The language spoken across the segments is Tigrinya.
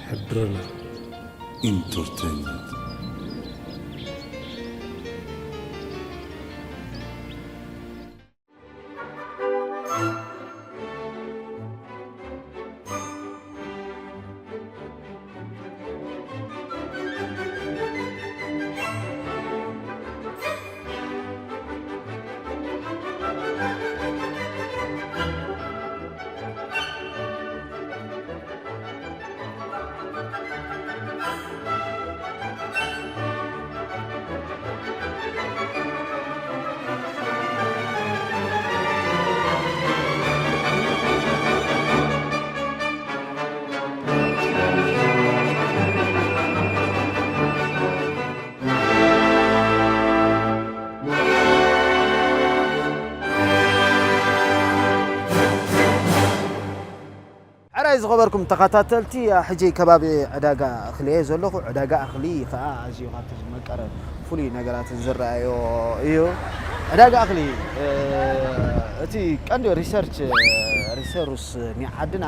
ሕድርና ኢንተርቴይንመንት። ሕራይ ዝኸበርኩም ተኸታተልቲ፣ ሕጂ ከባቢ ዕዳጋ እኽሊ እየ ዘለኹ። ዕዳጋ እኽሊ ከዓ ኣዝዩ ካብቲ ዝመቀረ ፍሉይ ነገራትን ዝረኣዮ እዩ። ዕዳጋ እኽሊ፣ እ፣ እቲ ቀንዲ ሪሰርች፣ ሪሰርች ኒዓድና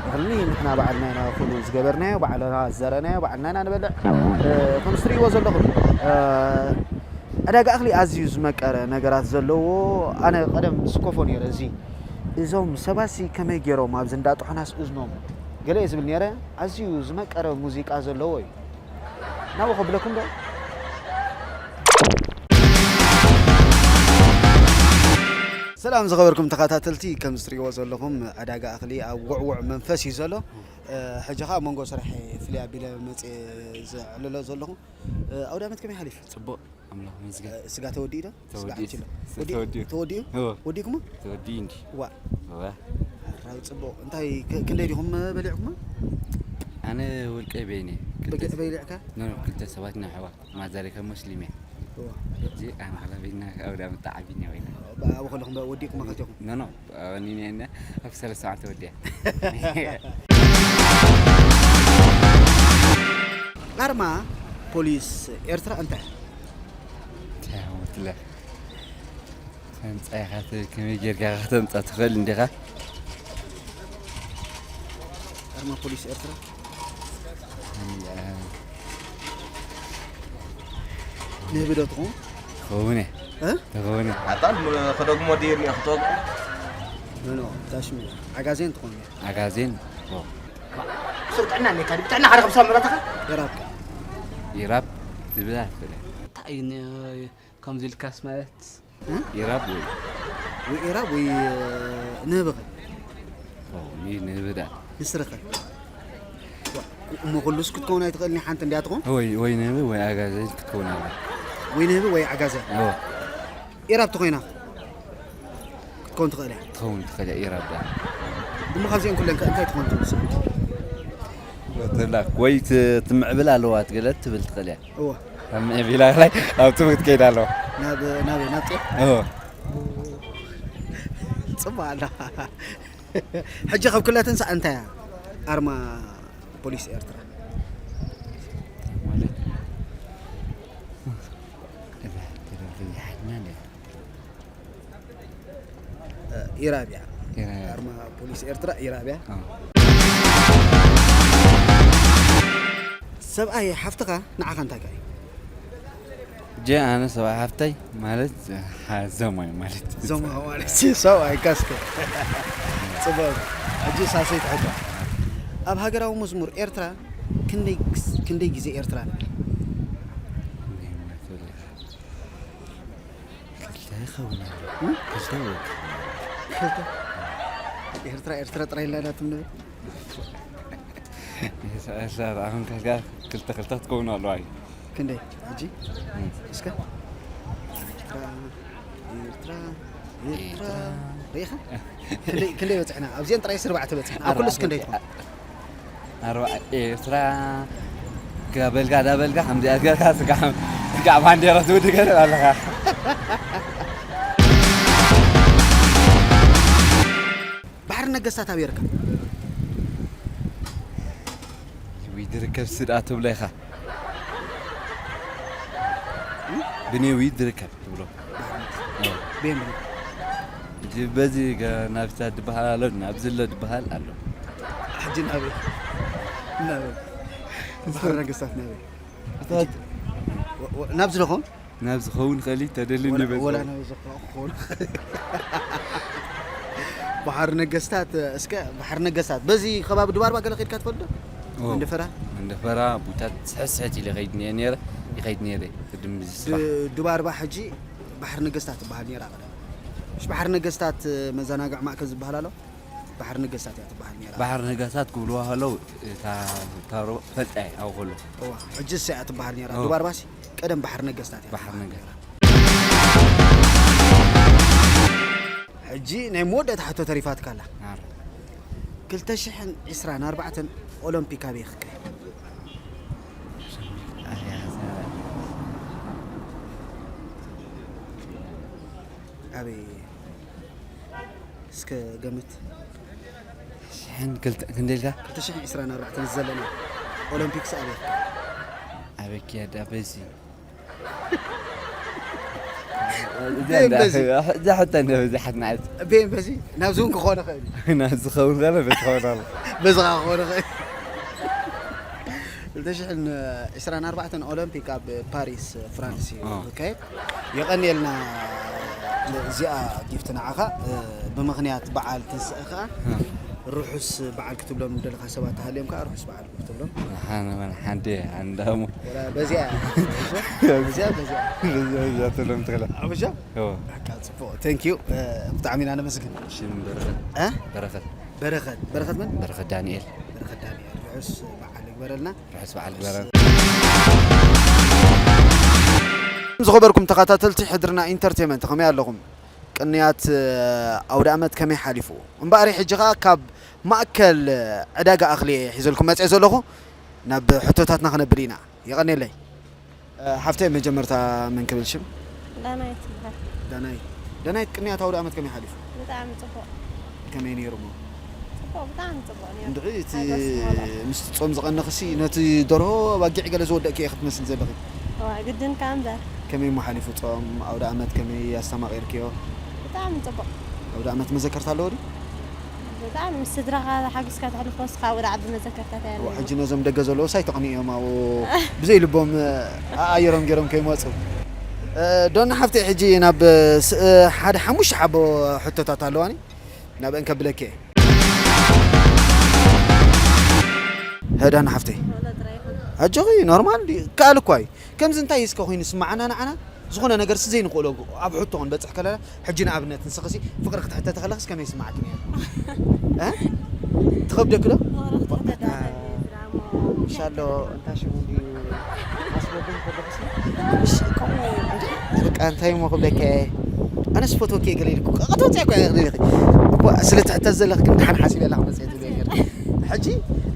እኽሊ ንሕና ባዕልና ኢና ኩሉ ዝገበርናዮ፣ ባዕልና ዝዘረናዮ፣ ባዕልና ኢና ንበልዕ። እ፣ ከም እትርእይዎ ዘለኹም፣ እ፣ ዕዳጋ እኽሊ ኣዝዩ ዝመቀረ ነገራት ዘለዎ፣ ኣነ ቀደም ዝስከፎ ነይረ። እዚ፣ እዞም ሰባትሲ ከመይ ገይሮም ኣብዚ እንዳ ጥሑናስ እዝኖም ገለ እየ ዝብል ነይረ። ኣዝዩ ዝመቀረ ሙዚቃ ዘለዎ እዩ። ናብኡ ከብለኩም ዶ? ሰላም ዝኸበርኩም ተኸታተልቲ፣ ከም እትርእይዎ ዘለኹም ዕዳጋ እኽሊ ኣብ ውዕዉዕ መንፈስ እዩ ዘሎ። እ፣ ሕጂ ኸኣ ኣብ መንጎ ስራሕ ፍልይ ኣቢለ መጽየ ዘዕልሎ ዘለኹ። እ፣ ኣውደ ዓመት ከመይ ሓሊፉ? ጽቡቕ፣ ኣምላኽ ይመስገን። እ፣ ስጋ ተወዲኡ ዶ? ስጋ ተወዲኡ። ዓጅሎ። ስ-፣ ወዲ-፣ ተወዲኡ። ተወዲኡ? እዎ። ወዲእኩሞ? ተወዲኡ እንዲ። ዋ። እዋ። ሕራይ ጽቡቕ። እንታይ ክ-፣ ክንደይ ዲኹም በሊዕኩሞ? ኣነ ውልቀይ በይነይ። ክልተ በጊዕ በሊዕካ? ኖ፣ ኖ፣ ክልተ ሰባት ኢና ኣሕዋት። ማዘር ከ ሙስሊም እያ። እዋ። ሕጂ ኣነ ኸለቢና ኣውደ ዓመት ተዓቢና ወይና። ብኣቡ ከለኹም ወዲእኩሞ ከቲኹም? ኖ፣ ኖ፣ ኣወኒነ እነ ኣብ ሰለስተ መዓልቲ ወዲኣ። ኣርማ ፖሊስ ኤርትራ እንታይ? እንታይ ዓወትለ? ከምጻ ኢኻ ተ-፣ ከመይ ጌርካ ከተምጻ ትኽእል እንዲኻ? ኣርማ ፖሊስ ኤርትራ? እያ። ንህቢ ዶ ትኸውን? ትኸውን እየ። እ? ትኸውን እየ። ኣጣል ም-፣ ከደግሞ ድየ እኒኦ ክትወግኦ? ኖ፣ ኖ፣ ታሽሚ። ዓጋዜን ትኸውን እያ። ዓጋዜን? ኦ። ስር ጥዕና እኒካ፣ ብጥዕና ሓደ ከም ሰብ ምረተኻ? ኢራብ። ኢራብ ትብል ኣትፍለ። እንታይ እዩ ን-፣ ከምዚ ኢልካስ ማለት? እ? ኢራብ ወይ? ወይ ኢራብ ወይ፣ እ፣ ንህቢ ኸ? ኦ፣ ኒ-፣ ንህቢ ዳ። ንስርኸ? ዋ፣ እሞ ኩሉስ ክትከውን ኣይትኽእልን ሓንቲ እንድያ ትኾን? ወይ፣ ወይ ንህቢ ወይ ዓጋዘ ክትከውን ኣላ። ወይ ንህቢ ወይ ዓጋዘ? ኦ። ኢራብ ተኾይና ክትከውን ትኽእል እያ። ትኸውን ትኽእል እያ፣ ኢራብ ዳ። እሞ ካብዚአን ኩለን ከ እንታይ ትኾን ትብል? ትላክ ወይ ት-፣ ትምዕብል ኣለዋ፣ ትገለ ትብል ትኽእል እያ። እወ። ኣብ ምዕቢላ ላይ ኣብ ትምህርቲ ከይዳ ኣለዋ። ናብ፣ ናብ፣ ናብ ጤፍ? እወ። ጽቡቕ ኣላ። ሕጂ ካብ ኩላተን ሰ እንታይ እያ ኣርማ ፖሊስ ኤርትራ? ማለት፣ እዛ ተደርቢ ሓድና እንደ ኢራብያ። ኢራብያ። ኣርማ ፖሊስ ኤርትራ ኢራብያ። ኣዎ። ሰብኣይ ሓፍትኻ ንዓኻ እንታይ ከ እዩ? ጀ ኣነ ሰብኣይ ሓፍታይ ማለት፣ ሓ-፣ ዘማይ ማለት። ዘማይ ማለት ሰብኣይ ካስከ። ጽቡቕ። ሕጂ ሳልሰይቲ ሕቶ። ኣብ ሃገራዊ መዝሙር ኤርትራ ክንደይ ግስ-፣ ክንደይ ግዜ ኤርትራ ንብል? ክንደይ ማለት ወላ? ክልተ ይኸውን ኣሎ። እ? ክልተ ወይ? ክልተ። ኤርትራ፣ ኤርትራ ጥራይ ኢልና ኢና ትም ንብል? ኤርትራ፣ ኤርትራ፣ ኣሁን ከጋ ክልተ፣ ክልተ ክትከውን ኣለዋ እዩ። ክንደይ? ሕጂ? እ። እስከ? ኤርትራ፣ ኤርትራ፣ ኤርትራ። ኤርትራ። ርኢኻ? ክንደይ፣ ክንደይ በጽሕና? ኣብዚአን ጥራይ ኣርባዕተ በጽሕና። ኣብ ኩሉስ ኣርባዕተ። ክንደይ ትኾን? ኣርባዕ ኤርትራ ዳበልካ ዳበልካ ከምዚኣ ጌርካ ስጋዕ፣ ስጋዕ ባንዴራ ትውድእ ገለ ኣለኻ። ባሕሪ ነገስታት ኣበይ ይርከብ? ዊድ ርከብ ስድኣ ትብሎ ኢኻ። ብኔዊ ዝርከብ ትብሎ። ባሕሪ። ኣዎ። ቤን ብሎ። እዚ በዚ ገ-፣ ናብታ ድበሃል ኣሎ፣ ናብዚ ኣሎ ድበሃል ኣሎ። ሕጂ ናበይ? ናበይ? ባሕሪ ነገስታት ናበይ? እታ ወ- ወ- ናብዚ ዶ ኸውን? ናብ ዝኸውን ኸሊ ተደሊ ወላ- ንበል። ወላ ናብዚ ኸ- ክኸውን። ባሕሪ ነገስታት፣ እስከ ባሕሪ ነገስታት፣ በዚ ከባቢ ድባርባ ገለ ከድካ ትፈልጥ ዶ? ኦ። መንደፈራ? መንደፈራ፣ ቡታት ስሕት ስሕት ኢለ ኸይድ ነየ ነረ፣ ይኸይድ ነረ፣ ቅድም እዚ ስራሕ። ድ- ድባርባ ሕጂ ባሕሪ ነገስታት ትበሃል ነራ ቀደም። እሺ፣ ባሕሪ ነገስታት መዘናግዒ ማእከል ዝበሃል ኣሎ። ባሕሪ ነገስታት እያ ትበሃል ነራ። ባሕሪ ነገስታት ክብልዋ ከለዉ፣ እታ ታሮ ፈልጣ እየ ኣብኡ ከሎ። እዋ፣ ሕጂ እሳ እያ ትበሃል ነራ። ኦ። ድባርባሲ ቀደም ባሕሪ ነገስታት እያ ባሕሪ ትበሃል ነገስታት። ነራ። ሕጂ ናይ መወዳእታ ሕቶ ተሪፋትካ ኣላ። ኣረ። ክልተ ሽሕን ዕስራን ኣርባዕተን ኦሎምፒክ ኣበይ ክካየድ? ኣያ፣ ኣበይ? እስከ ገምት። ሽሕን ክልተ ክንደይ ኢልካ? ክልተ ሽሕን ዕስራን ኣርባዕተን ዘለና ኦሎምፒክስ ኣበይ? ኣበይ ክያዳ በዚ? እዛ ቤን እንዳ-፣ በዚ። እዛ ሕቶ እንደ ብዙሓት ንዓት። ቤን በዚ ናብዚ እውን ክኾን ይኽእል እዩ። ናብ ዝኸውን ከሎ በዚ ክኸውን ኣሎ። በዚ ከዓ ክኾን ይኽእል። ክልተ ሽሕን ዕስራን ኣርባዕተን ኦሎምፒክ ኣብ ፓሪስ ፍራንስ እዩ ኦ። ዝካየድ። የቐንየልና እዚኣ ጊፍት ንዓኻ፣ እ፣ ብምኽንያት በዓል ትንስእ ከዓ እ። ርሑስ በዓል ክትብሎም ንደለኻ ሰባት ተሃልዮም ከዓ ርሑስ በዓል ክትብሎም። ሓነ ሓንዴ ኣንዳሙ። ወላ በዚኣ፣ በዚኣ፣ በዚኣ። በዚኣ፣ በዚኣ ትብሎም ትኽእል። ኣብ እዛ? እዎ። በቃ፣ ጽቡቕ። ቴንክ ዩ። እ፣ ብጣዕሚ ኢና ነመስግን። ሽም በረኸት። እ? በረኸት። በረኸት። በረኸት መን? በረኸት ዳንኤል። በረኸት ዳንኤል። ርሑስ በዓል ይግበረልና። ርሑስ በዓል ግበረን። ዝኸበርኩም ተኸታተልቲ ሕድርና ኢንተርቴመንት፣ ከመይ ኣለኹም? ቅንያት፣ እ፣ ኣውደ ኣመት ከመይ ሓሊፉ? እምበኣር ሕጂ ኸኣ ካብ ማእከል፣ እ፣ ዕዳጋ እኽሊ እየ ሒዘልኩም መጽየ ዘለኹ። ናብ ሕቶታትና ክነብል ኢና። የቐንየለይ። እ፣ ሓፍተይ መጀመርታ መን ክብል ሽም? ዳናይት ይበሃል። ዳናይት። ዳናይት፣ ቅንያት ኣውደ ኣመት ከመይ ሓሊፉ? ብጣዕሚ ጽቡቕ። ከመይ ነይሩ እሞ? ጽቡቕ፣ ብጣዕሚ ጽቡቕ ነይሩ። እንድዒ እቲ ሓጎስ ዝመልኦ። ምስቲ ጾም ዝቐነኽሲ ነቲ ደርሆ ኣባጊዕ ገለ ዝወደእኪ ኢኺ ክትመስሊ ዘለኺ። እዋ፣ ግድን ከኣ እምበር። ከመይ እሞ ሓሊፉ ጾም? ኣውደ ኣመት ከመይ ኣስተማቒርክዮ? ብጣዕሚ ጽቡቕ። ኣውደ ኣመት መዘከርታ ኣለዎ ድዩ? ብጣዕሚ ምስ ስድራኻ ሓጒስካ ተሕልፎ ንስኻ ወደ ዓቢ መዘከርታት እያ እዋ፣ ኣለዎ። ሕጂ ነዞም ደገ ዘለዉስ ኣይተቕንዮም ኣብኡ ብዘይ ልቦም ኣኣየሮም ገይሮም ከይመጹ። እ፣ ዶና ሓፍተይ፣ ሕጂ ናብ ስ-፣ ሓደ ሓሙሽተ ሓቦ ሕቶታት ኣለዋኒ። ናብአን ከብለኪ እየ። ሄዳን ሓፍተይ። ቶሎ ጥራይ ይኹን። ኣጆኺ፣ ኖርማል ድዩ? ከኣል እኳ እዩ። ከምዚ እንታይ እስከ ኮይኑ ስማዓና ንዓና? ዝኾነ ነገርሲ ዘይንኽእሎ ኣብ ሕቶ ክንበጽሕ ከለና፣ ሕጂ ንኣብነት ንስኽሲ ፍቕሪ ክትሕተቲ ከለኽስ ከመይ ይስምዓኪ ነይሩ? እ? ትኸብደኪ ዶ? ፍቕሪ ክትሕተት ኣለኒ፣ ድራማ። ምሻሎ፣ እንታይ ሽሙ ድዩ? ኣስበኩም ከለኹሲ፣ እሺ፣ ከምኡ እንዴ? በቃ፣ እንታይ እሞ ክብለካ እየ? ኣነስ ፎቶኪ እየ ገለ ኢልኩ፣ ቀጥታ ወፂኣ እኮ እየ ገለ ኢልኪ። እኮ ስለ ትሕተት ዘለኺ ግን ደሓን ሓሲበላ ክመፅእ እየ ትብለኒ ነይርኪ። ሕጂ፣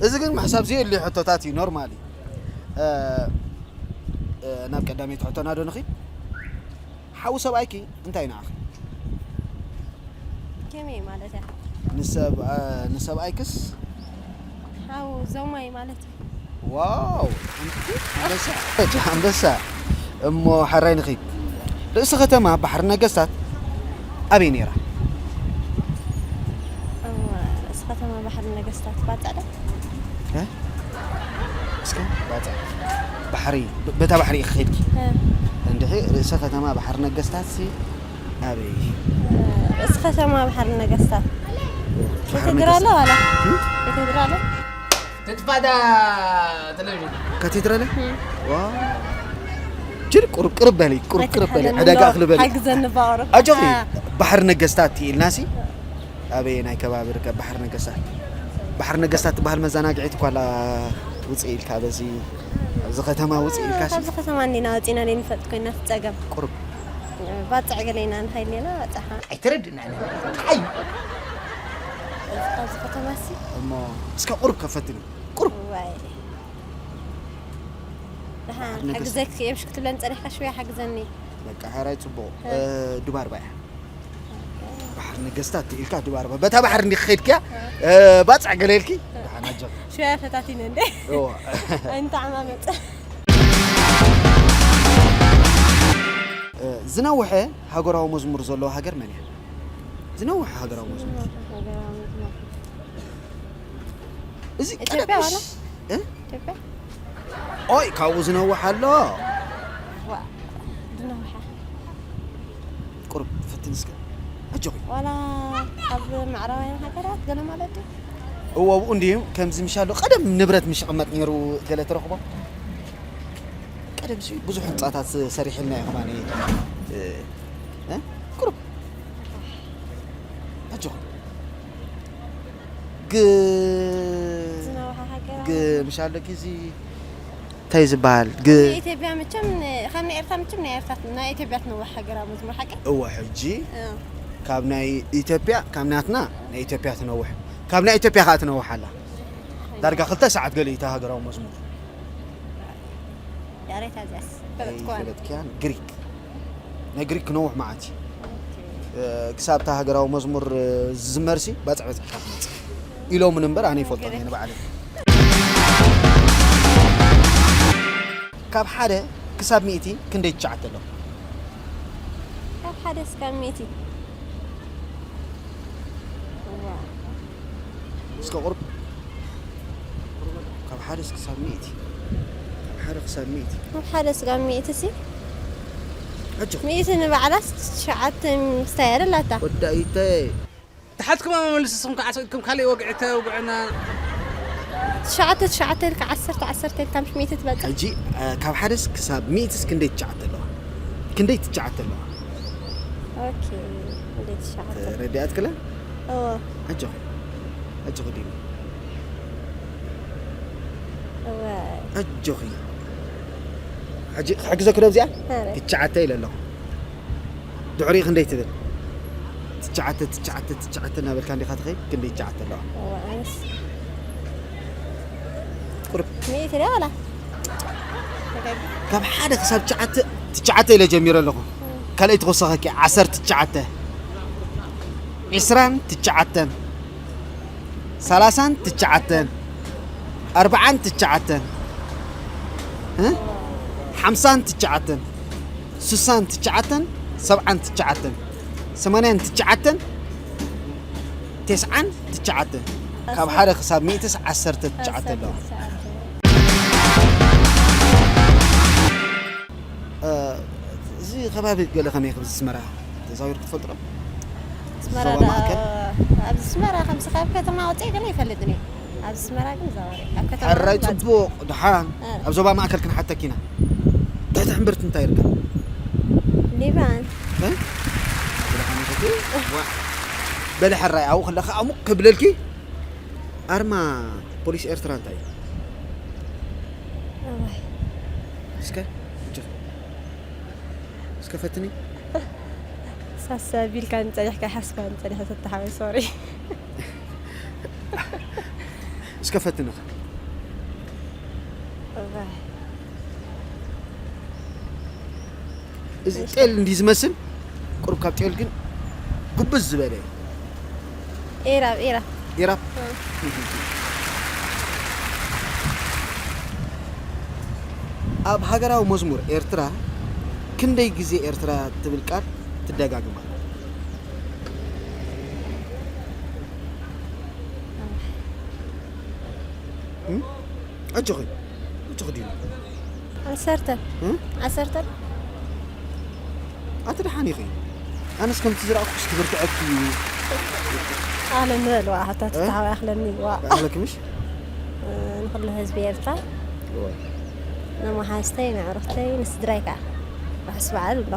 እዚ ግን ምሕሳብ ዘየድልዮ ሕቶታት እዩ፣ ኖርማል እዩ። እ፣ እ፣ ናብ ቀዳመይቲ ሕቶና ዶ ንኺድ? ሓው ሰብኣይኪ እንታይ ንዓኺ? ከመይ ማለት እያ? ንሰብ-፣ እ፣ ንሰብኣይክስ? ሓው ዞማይ ማለት እዩ። ዋው! ኣንበሳ! ኣንበሳ! እሞ ሓራይ ንኺድ። ርእሲ ከተማ ባሕሪ ነገስታት ኣበይ ነይራ? እሞ ርእሲ ከተማ ባሕሪ ነገስታት ባጽዕ ዶ? እ? እስከ ባጽዕ። ባሕሪ፣ ብ-፣ በታ ባሕሪ ኢኺ ኸይድኪ? እ። እንድዒ ርእሰ ከተማ ባሕሪ ነገስታትሲ ኣበይ? ርእሲ ከተማ ባሕሪ ነገስታት። ባሕሪ የትግራ ኣሎ ነገስታት። ዋላ? እም? የትግራ ኣሎ? ትጥፋዳ ቴሌቪዥን። ካቴድራል? እም። ዋው። ጅል ቁርብ፣ ቅርብ በሊ፣ ቁርብ፣ ቅርብ በሊ። ኣይትድሓለኒ ዕዳጋ ኣሎ። እኽሊ በሊ። ሓግዘኒ ባቕርብ። ኣጆኺ፣ እ። ባሕሪ ነገስታት ኢልናሲ? ኣበይ ናይ ከባቢ ርከብ ባሕሪ ነገስታት? ባሕሪ ነገስታት ትበሃል መዘናግዒት እኳ ኣላ ውፅእ ኢልካ በዚ፣ ኣብዚ ከተማ ውፅእ ኢልካ ሲ? ካብዚ ከተማ እንዲና ወፂና ዘይንፈልጥ ኮይና ትፀገም። ቁሩብ። ባፅዕ ገለ ኢና ንኸይድ ኔና፣ በፃሓ። ኣይተረድእናን። እንታይ እዩ? ካብዚ ከተማ ሲ? እሞ እስከ ቁሩብ ከፈትኒ። ቁሩብ። ዋይ። ደሓን፣ ባሕሪ ነገስታት። ሓግዘኪ፣ እምሽ ክትብለኒ ፀኒሕካ ሽውያ ሓግዘኒ። በቃ፣ ሕራይ ፅቡቕ። እ። እ፣ ዱባርባ እያ። ባሕሪ ነገስታት ኢልካ ድባርባ። በታ ባሕሪ እንዲ ክኸድክያ፣ እ፣ ባጽዕ ገለ ኢልኪ፣ ደሓን ኣጆኺ። ሽያ ፈታቲነ እንዴ? እዋ። ኣይንተዓማመጽ። እ፣ ዝነውሐ ሃገራዊ መዝሙር ዘለዎ ሃገር መን እያ? ዝነውሐ ሃገራዊ መዝሙር። ሃገራዊ መዝሙር። እዚ ኢትዮጵያ ቀደም ዋላ? እ? ኢትዮጵያ? ኦይ፣ ካብኡ ዝነውሕ ኣሎ። ዋ፣ ዝነውሐ። ቁሩብ ፈትን እስከ። ኣጆኺ። ዋላ ኣብ ምዕራባውያን ሃገራት ገለ ማለት ድዩ? እዎ፣ ኣብኡ እንድዩ። ከምዚ ምሽ ኣሎ፣ ቀደም ንብረት ምሽ ይቕመጥ ነይሩ፣ ገለ ትረኽቦ። ቀደም ሲ ብዙሕ ህንጻታት ሰሪሕልና እዩ፣ ከማን፣ እ፣ እ? ቁሩብ። ኣጆኺ። ግ-፣ ዝነውሐ ሃገራት። ግ-፣ ምሽ ኣሎ፣ ግዚ እንታይ ዝበሃል? ግ-፣ ኢትዮጵያ መቸም ን-፣ ካብ ናይ ኤርትራ መቸም ናይ ኤርትራ፣ ናይ ኢትዮጵያ ትነውሕ ሃገራዊ መዝሙር ሓቂ? እወ፣ ሕጂ እ። ካብ ናይ ኢትዮጵያ፣ ካብ ናትና ናይ ኢትዮጵያ ትነውሕ፣ ካብ ናይ ኢትዮጵያ ከዓ ትነውሕ ኣላ። ዳርጋ ክልተ ሰዓት ገለ እታ ሃገራዊ መዝሙር። ያሬት ኣዚያስ ፈለጥኩዋ። ፈለጥክያን ግሪክ፣ ናይ ግሪክ ክነውሕ መዓት እዩ። እ፣ ክሳብ እታ ሃገራዊ መዝሙር፣ እ፣ ዝዝመርሲ ባጽዕ በጺሕካ ትመጽእ ኢሎምን እምበር፣ ኣነ ይፈልጦም እየ ንባዕለይ። ካብ ሓደ ክሳብ ሚእቲ ክንደይ ትሽዓተ ኣሎ? ካብ ሓደ እስካብ ሚእቲ። ዋ። እስከ ቁርብ፣ ካብ ሓደ ክሳብ ሚእቲ፣ ካብ ሓደ ክሳብ ሚእቲ። ካብ ሓደ እስካብ ሚእቲ ሲ ኣጆ ሚእቲ ንባዕላስ ትሽዓተ ምስታይ ኣይደላታ። ወዳኢተይ። ተሓትኩም መመልስ ስኹም ከዓሰ ኢልኩም ካልእ ወግዒ ተውግዕና። ትሽዓተ ትሽዓተ ኢልካ ዓሰርተ ዓሰርተ ኢልካ ምሽ ሚእቲ ትበጽሕ። ሕጂ፣ እ፣ ካብ ሓደስ ክሳብ ሚእትስ ክንደይ ትሽዓተ ኣለዋ? ክንደይ ትሽዓተ ኣለዋ? ኦኬ። እንዴት ትሽዓተ? ተረዲኣትክላ? እዎ። ኣጆኺ። ኣጆኺ ዲኒ። እወ። ኣጆኺ። ሕጂ ክሕግዘኪ ዶ ኣብዚኣ? ኧረ። ትሽዓተ ኢለ ኣለኹ። ድሕሪኡ ክንደይ ትብል? ትሽዓተ፣ ትሽዓተ፣ ትሽዓተ እናበልካ እንዲኻ ትኸይድ፣ ክንደይ ትሽዓተ ኣለዋ? እወ፣ ኣነስ ቁርብ። ሚእቲ ድያ ዋላ? ካብ ሓደ ክሳብ ትሽዓተ፣ ትሽዓተ ኢለ ጀሚረ ኣለኹ። ካልኣይ ትወሰኸኪ፣ ዓሰርተ ትሽዓተ፣ ዒስራን ትሽዓተን፣ ሰላሳን ትሽዓተን፣ ኣርብዓን ትሽዓተን፣ እ? ሓምሳን ትሽዓተን፣ ስሳን ትሽዓተን፣ ሰብዓን ትሽዓተን፣ ሰማንያን ትሽዓተን፣ ተስዓን ትሽዓተን። ካብ ሓደ ክሳብ ሚእትስ ዓሰርተ ትሽዓተ ኣለዋ። እ፣ እዚ ከባቢ ገለ ከመይ ከም ዝስመራ ተዛዊርኩ ትፈልጡ ዶ? ኣስመራ ዞባ ዶ-፣ ማእከል? ኣብዚ ኣስመራ ከምዚ ካብ ከተማ ወፂአ ገለ ይፈልጥን እየ። ኣብዚ ኣስመራ ግን ዛወረ ኣብ ከተማ ሕራይ ግን ጽቡቕ፣ ድሓን እ። ኣብ ዞባ ማእከል ክንሓተኪ ኢና። ትሕቲ ሕምብርቲ እንታይ ይርከብ? ሊባን እ? ብለኻ መሸቲ? ዋ። በለ ሕራይ ኣብኡ ከለኻ ኣሙቕ ክብለልኪ፣ ኣርማ ፖሊስ ኤርትራ እንታይ እዩ? እዋይ። እስከ፣ እጅ-፣ እስከ ፈትኒ። ሳሳ ቢልካ ንጸኒሕካ ሓስባ ንጸኒሐ ተተሓወይ፣ ሶሪ። እስከ ፈትንኻ። እዋይ። እዚ ጤል እንዲ ዝመስል፣ ቁሩብ ካብ ጤል ግን ጉብዝ ዝበለ እዩ። ኤራብ፣ ኤራብ። ኢራብ። ኣብ ሃገራዊ መዝሙር ኤርትራ ክንደይ ግዜ ኤርትራ ትብል ቃል ትደጋግማ? እም? ኣጆኺ፣ ኣጆኺ ዲና። ዓሰርተ። እም? ዓሰርተ። ኣቲ ደሓን ኢኺ? ኣነስ ከምቲ ዝረኣኩስ ትብርትዐኪ እዩ። ኣነ ንበል ዋ፣ ሓታ እ? ትተሓዋይ ኣኽለኒ ዋ። ኣኽለኪ ምሽ? ንኹሉ ህዝቢ ኤርትራ፣ እወ። ንመሓዝተይ፣ ንዕሩኽተይ፣ ንስድራይ ከኣ ርሑስ በዓል ኣሎ።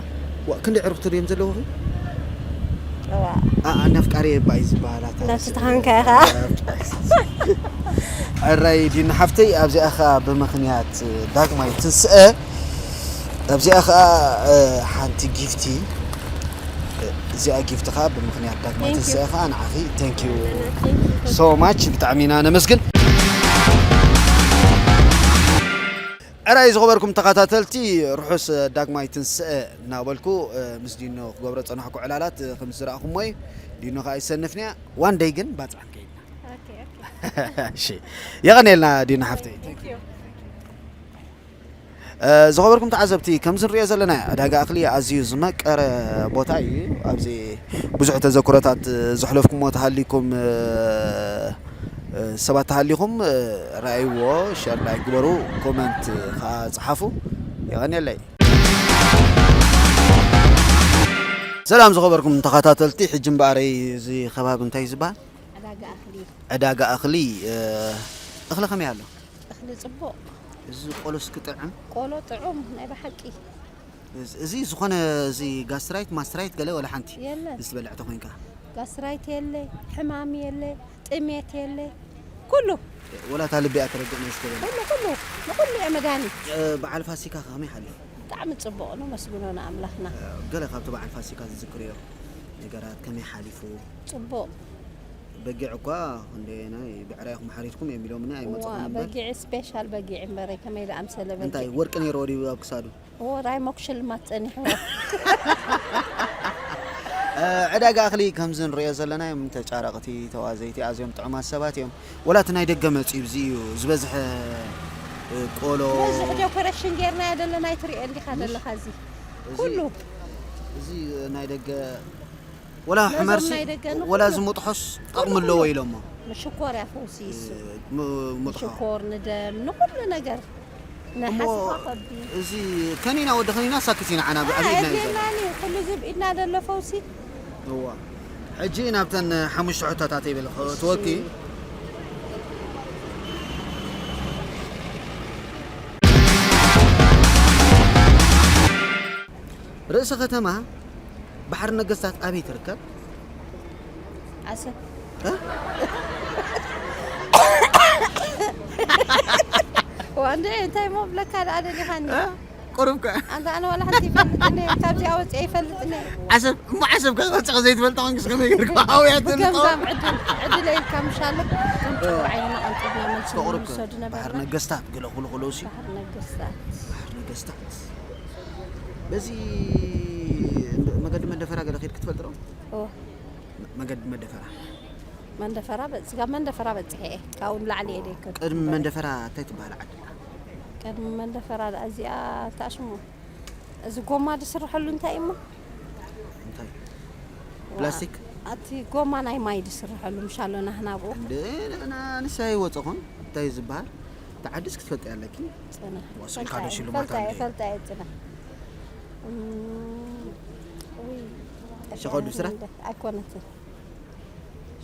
ዋ፣ ክንደይ ዕሩኽቲ ድዮም ዘለውኺ? እዋ። ኣ፣ ኣነ ኣፍቃሪ የባይ ዝበሃላ ናብቲ ታሪስ-፣ ተኻንካ ኢኻ። ሕራይ ዲና ሓፍተይ፣ ኣብዚኣ ኸኣ ብምኽንያት ዳግማይ ትንስአ፣ ኣብዚኣ ኸኣ፣ እ፣ ሓንቲ ጊፍቲ፣ እ፣ እዚኣ ጊፍቲ ኸኣ ብምኽንያት ዳግማይ Thank you። ትንስአ ኸኣ ንዓኺ፣ thank you Thank you። so much፣ ብጣዕሚ ኢና ነመስግን። ሕራይ ዝኸበርኩም ተኸታተልቲ፣ ርሑስ ዳግማይ ትንስአ እናበልኩ፣ እ፣ ምስ ዲኖ ክገብሮ ዝጸናሕኩ ዕላላት፣ እ፣ ከም ዝረኣኹሞ እዩ። ዲኖ ኸኣ ይሰንፍንያ። ዋን ደይ ግን ባጽዕ ከይድና። ኦኬ፣ ኦኬ። እሺ። የቐንየልና ዲኖ ሓፍተይ። Thank you። እ፣ ዝኸበርኩም ተዓዘብቲ፣ ከምዚ ንሪኦ ዘለና ዕዳጋ እኽሊ ኣዝዩ ዝመቀረ ቦታ እዩ። ኣብዚ ብዙሕ ተዘክሮታት፣ እ፣ ዘሕለፍኩሞ ተሃሊኩም፣ እ፣ ሰባት ተሃሊኹም ረኣይዎ፣ ሸር ላይክ ግበሩ፣ ኮመንት ከዓ ጸሓፉ። የቐንየለይ። ሰላም ዝኸበርኩም ተኸታተልቲ፣ ሕጂ እምበኣረይ እዚ ከባቢ እንታይ እዩ ዝበሃል? ዕዳጋ እኽሊ። ዕዳጋ እኽሊ። እኽሊ ከመይ ኣሎ? እኽሊ ጽቡቕ። እዚ ቆሎስ ክጥዕም? ቆሎ ጥዑም ናይ ብሓቂ። እዚ ዝኾነ እዚ ጋስትራይት ማስትራይት ገለ ወላ ሓንቲ የለን። እዚ ትበልዕ ተኾይንካ? ጋስትራይት የለ፣ ሕማም የለ፣ ጥሜት የለ፣ ኩሉ። ወላ እታ ልቢ እያ ተረግእ ነው ዝተበለ። ኩሉ፣ ኩሉ፣ ንኹሉ እየ መድሃኒት። በዓል ፋሲካ ከመይ ሓሊፉ? ብጣዕሚ ጽቡቕ፣ ነመስግኖ ንኣምላኽና። ገለ ካብቲ በዓል ፋሲካ ዝዝክርዮ ነገራት ከመይ ሓሊፉ? ጽቡቕ። በጊዕ እኳ ክንደየናይ ብዕራይኹም ሓሪድኩም እዮም ኢሎምኒ፣ እዋ፣ ኣይመጸኹም እምበር። በጊዕ ስፔሻል በጊዕ እምበረይ፣ ከመይ ደኣምሰለ በጊዕ። እንታይ ወርቂ ነይርዎ ድዩ ኣብ ክሳዱ? እዎ፣ ራይ ሞክ ሽልማት ጸኒሕዎ። ዕዳጋ እኽሊ ከምዚ ንሪኦ ዘለና እዮም። ተጫረቕቲ፣ ተዋዘይቲ፣ ኣዝዮም ጥዑማት ሰባት እዮም። ወላ እቲ ናይ ደገ መፂኡ፣ እዚ እዩ ዝበዝሐ። ቆሎ፣ በዝሕ ዴኮሬሽን ጌርናዮ ዘለና፣ ኣይትሪኦ እንዲኻ ዘለኻ፣ እዚ እዚ፣ ኩሉ። እዚ ናይ ደገ፣ ወላ ነዞም ሕመርሲ፣ ናይ ደገ ንኹሉ፣ ወላ እዚ ሙጥሖስ ጠቕሚ ኩሉ፣ ኣለዎ ኩሉ። ኢሎሞ። ንሽኮር እያ ፈውሲ እሱ። ሙ-፣ ሙጥሖ። ንሽኮር፣ ንደም፣ ንኹሉ ነገር። እሞ ንሓስፋ ከቢ። እዚ ከኒና ወዲ ከኒና ሳክት ኢና ዓና ብዓቢ ኢድና እዩ ዘሎ። ኣየድልየናን እዩ። ኩሉ ዝብ ኢድና ዘሎ ፈውሲ። እዋ። ሕጂ ናብተን ሓሙሽተ ሕቶታት ይብል እሺ። ትወኪ። ርእሰ ከተማ ባሕሪ ነገስታት ኣበይ ትርከብ? ዓሰብ። እ? ዋንደ እንታይ ሞ ብለካ ደኣ ደሊኻኒ? እ? ቁሩብ ከ? ኣንታ ኣነ ዋላ ሓንቲ ይፈልጥኒ፣ ካብዚኣ ወፂኣ ይፈልጥኒ። ዓሰብ፣ እሞ ዓሰብ ከ ወፂኻ ዘይትፈልጣ ኮንክስ ከመይ ጌርካ? ሃውያ ትፈልጣ? ብገምጋም ዕድል፣ ዕድለ ኢልካ ምሻሎ፣ ከም እ። ጨጉሪ ዓይንና ቀንጢብና መልሲ ቁሩብ ከ? ንውሰዱ ባሕሪ ነበርና። ነገስታት ገለ ክብሉ ከለዉ ሲ? ባሕሪ ነገስታት። ባሕሪ ነገስታት። በዚ መገዲ መንደፈራ ገለ ከይድኪ ትፈልጢ ዶ? እወ። መገዲ መንደፈራ። መንደፈራ በ-፣ ስጋብ መንደፈራ በጺሐ እየ። ካብኡ ንላዕሊ እየ ዘይከድ። ቅድሚ መንደፈራ እንታይ ትበሃል ዓዲ? ቅድሚ መንደፈራ ደኣ እዚኣ እንታይ ሽሙ? እዚ ጎማ ዝስርሐሉ እንታይ እሞ? እንታይ? ዋ፣ ፕላስቲክ? ኣቲ ጎማ ናይ ማይ ዝስርሐሉ ምሻሎ ናህና ኣብኡ። እንደ ንሳ ይወፀኹን እንታይ ዝበሃል? እቲ ዓዲስ ክትፈልጢ ኣለኪ። ጽናሕ። ወሲድካ ዶ ፈልጣ እየ፣ ሽልማት ፈልጣ እየ፣ ኣለ? ፈልጣ እየ፣ ጽናሕ። እም፣ ውይ፣ ሸኻ ወዲ ብስራት? ኣይኮነትን።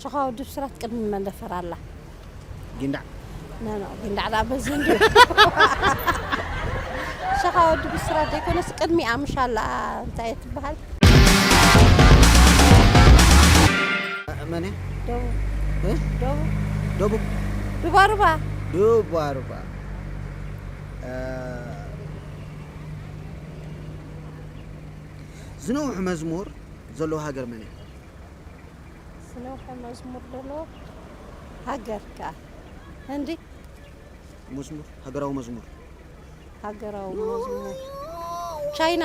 ሸኻ ወዲ ብስራት ቅድሚ መንደፈር ኣላ። ጊንዳዕ? ኖ፣ ኖ፣ ጊንዳዕ ደኣ በዚ እንድዩ። ሸኻ ወዲ ብስራት ዘይኮነስ ቅድሚኣ ምሽ ኣላ፣ እንታይ እያ ትበሃል? መን እያ? ደቡብ። እ? ደቡብ። ደቡብ? ዱባሩባ። ዱባሩባ። እ፣ ዝነውሑ መዝሙር ዘለዎ ሃገር መን እያ? ዝነውሐ መዝሙር ዘሎ ሃገር ከኣ ህንዲ። መዝሙር፣ ሃገራዊ መዝሙር። ሃገራዊ መዝሙር ቻይና።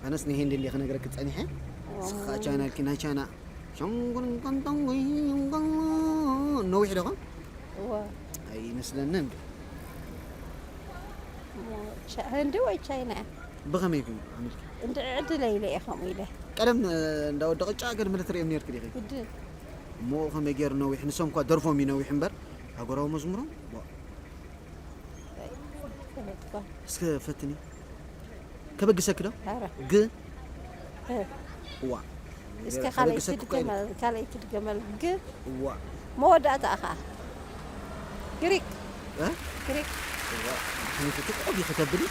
ኣነስ ንህንዲ እንዲየ ክነግረኪ ጸኒሐ። ዋው። ንስኻ ቻይና ኢልኪ፣ ናይ ቻይና ሸንጉን ቀንጠንጉይ ነዊሕ ዶ ኾን? እወ። ኣይመስለንን። ቻ-፣ ህንዲ ወይ ቻይና እያ? ብኸመይ ኢኹም ዓሚልኪ? እንድዒ ዕድለይ ኢለ እየ ከምኡ ኢለ። ቀደም፣ እ፣ እንዳወደቐ ጫ ገድሚ ትርእዮም ነይርኪ ዲኺ? ግድን። እሞ ከመይ ገይሩ ነዊሕ? ንሶም እኳ ደርፎም እዩ ነዊሕ እምበር፣ ሃገራዊ መዝሙሮም፣ ዋእ። ፈለጥኳ። እስከ ፈትኒ። ከበግሰኪ ዶ? ኧረ። ግ? እ። ዋ። እስከ ካልኣይቲ ከበግሰኪ እኮ ድገመ-፣ ካልኣይቲ ድገመል። ግ? ዋ። መወዳእታ ኣኻ። ግሪክ። እ? ግሪክ። ዋ። ሓንቲ ቆብ ይኸተብሊ።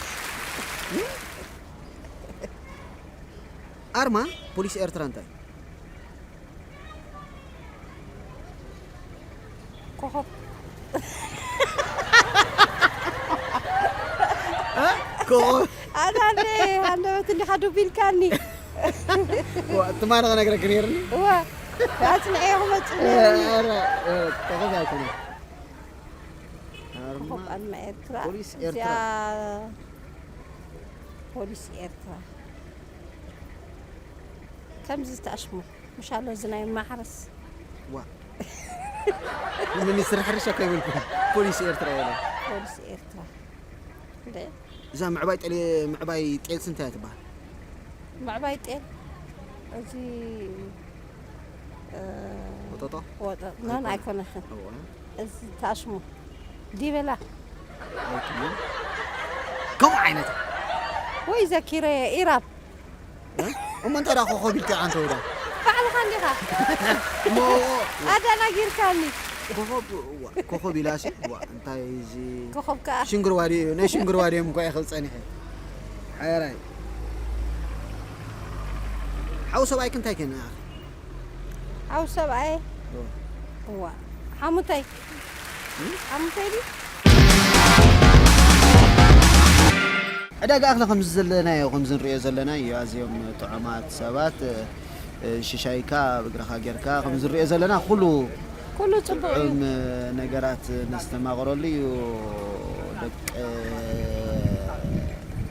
ኣርማ ፖሊስ ኤርትራ እንታይ? ኮኾብ። እ? ኮኾብ። ኣታ እንደ ሃንደበት እንዲኻ ዱብ ኢልካኒ። ዋ፣ ትማሊ ክነግረኪ ነይርኒ። እወ፣ ኣጽንዐዮ ክመጽእ ነይርኒ። ኧረ፣ ኧረ፣ ኮኾብ ኣይኮነን። ኣርማ ኮኾብ ኣርማ ኤርትራ። ፖሊስ እዚኣ ኤርትራ። ፖሊስ ኤርትራ። ከምዚ ዝተኣሽሙ። ምሻሎ እዚ ናይ ማሕረስ። ዋ። ሚኒስትሪ ሕርሻ እኮ ይበልኩ። ፖሊስ ኤርትራ ይበለ። ፖሊስ ኤርትራ። እንደ እዛ ምዕባይ ጤል፣ ምዕባይ ጤልሲ እንታይ እያ ትበሃል? ምዕባይ ጤል። እዚ ወጠጦ ወጠጥ ናን ኣይኮነሽን። እዚ ታሽሙ ዲበላ ከምኡ ዓይነት ወይ ዘኪረ ኢራብ እሞ እንታይ ደኣ ኮኸብ ኢልካ ኣንተ ወዳ ባዕልኻ እንዲኻ እሞ ኣዳናጊርካኒ። ኮኸብ እዋ፣ ኮኸብ ኢላሲ እዋ፣ እንታይ እዚ ኮኸብ ከኣ ሽንግርዋዲ እዩ ናይ ሽንግርዋዲ እዮም እኳ ይኽእል ጸኒሐ ሓራይ ሓው ሰብኣይክ እንታይ ከና ሓው ሰብኣየ እዋ ሓሙታይ ሓሙታይ ድዩ ዕዳጋ ኣኽሊ ከምዚ ዘለናዮ ከምዚ ንሪኦ ዘለና እዩ ኣዝዮም ጥዑማት ሰባት ሽሻይካ ኣብ እግርኻ ጌርካ ከምዚ ንሪኦ ዘለና ኩሉ ኩሉ ፅቡቅ እዩ ጥዑም ነገራት ነስተማቕረሉ እዩ ደቂ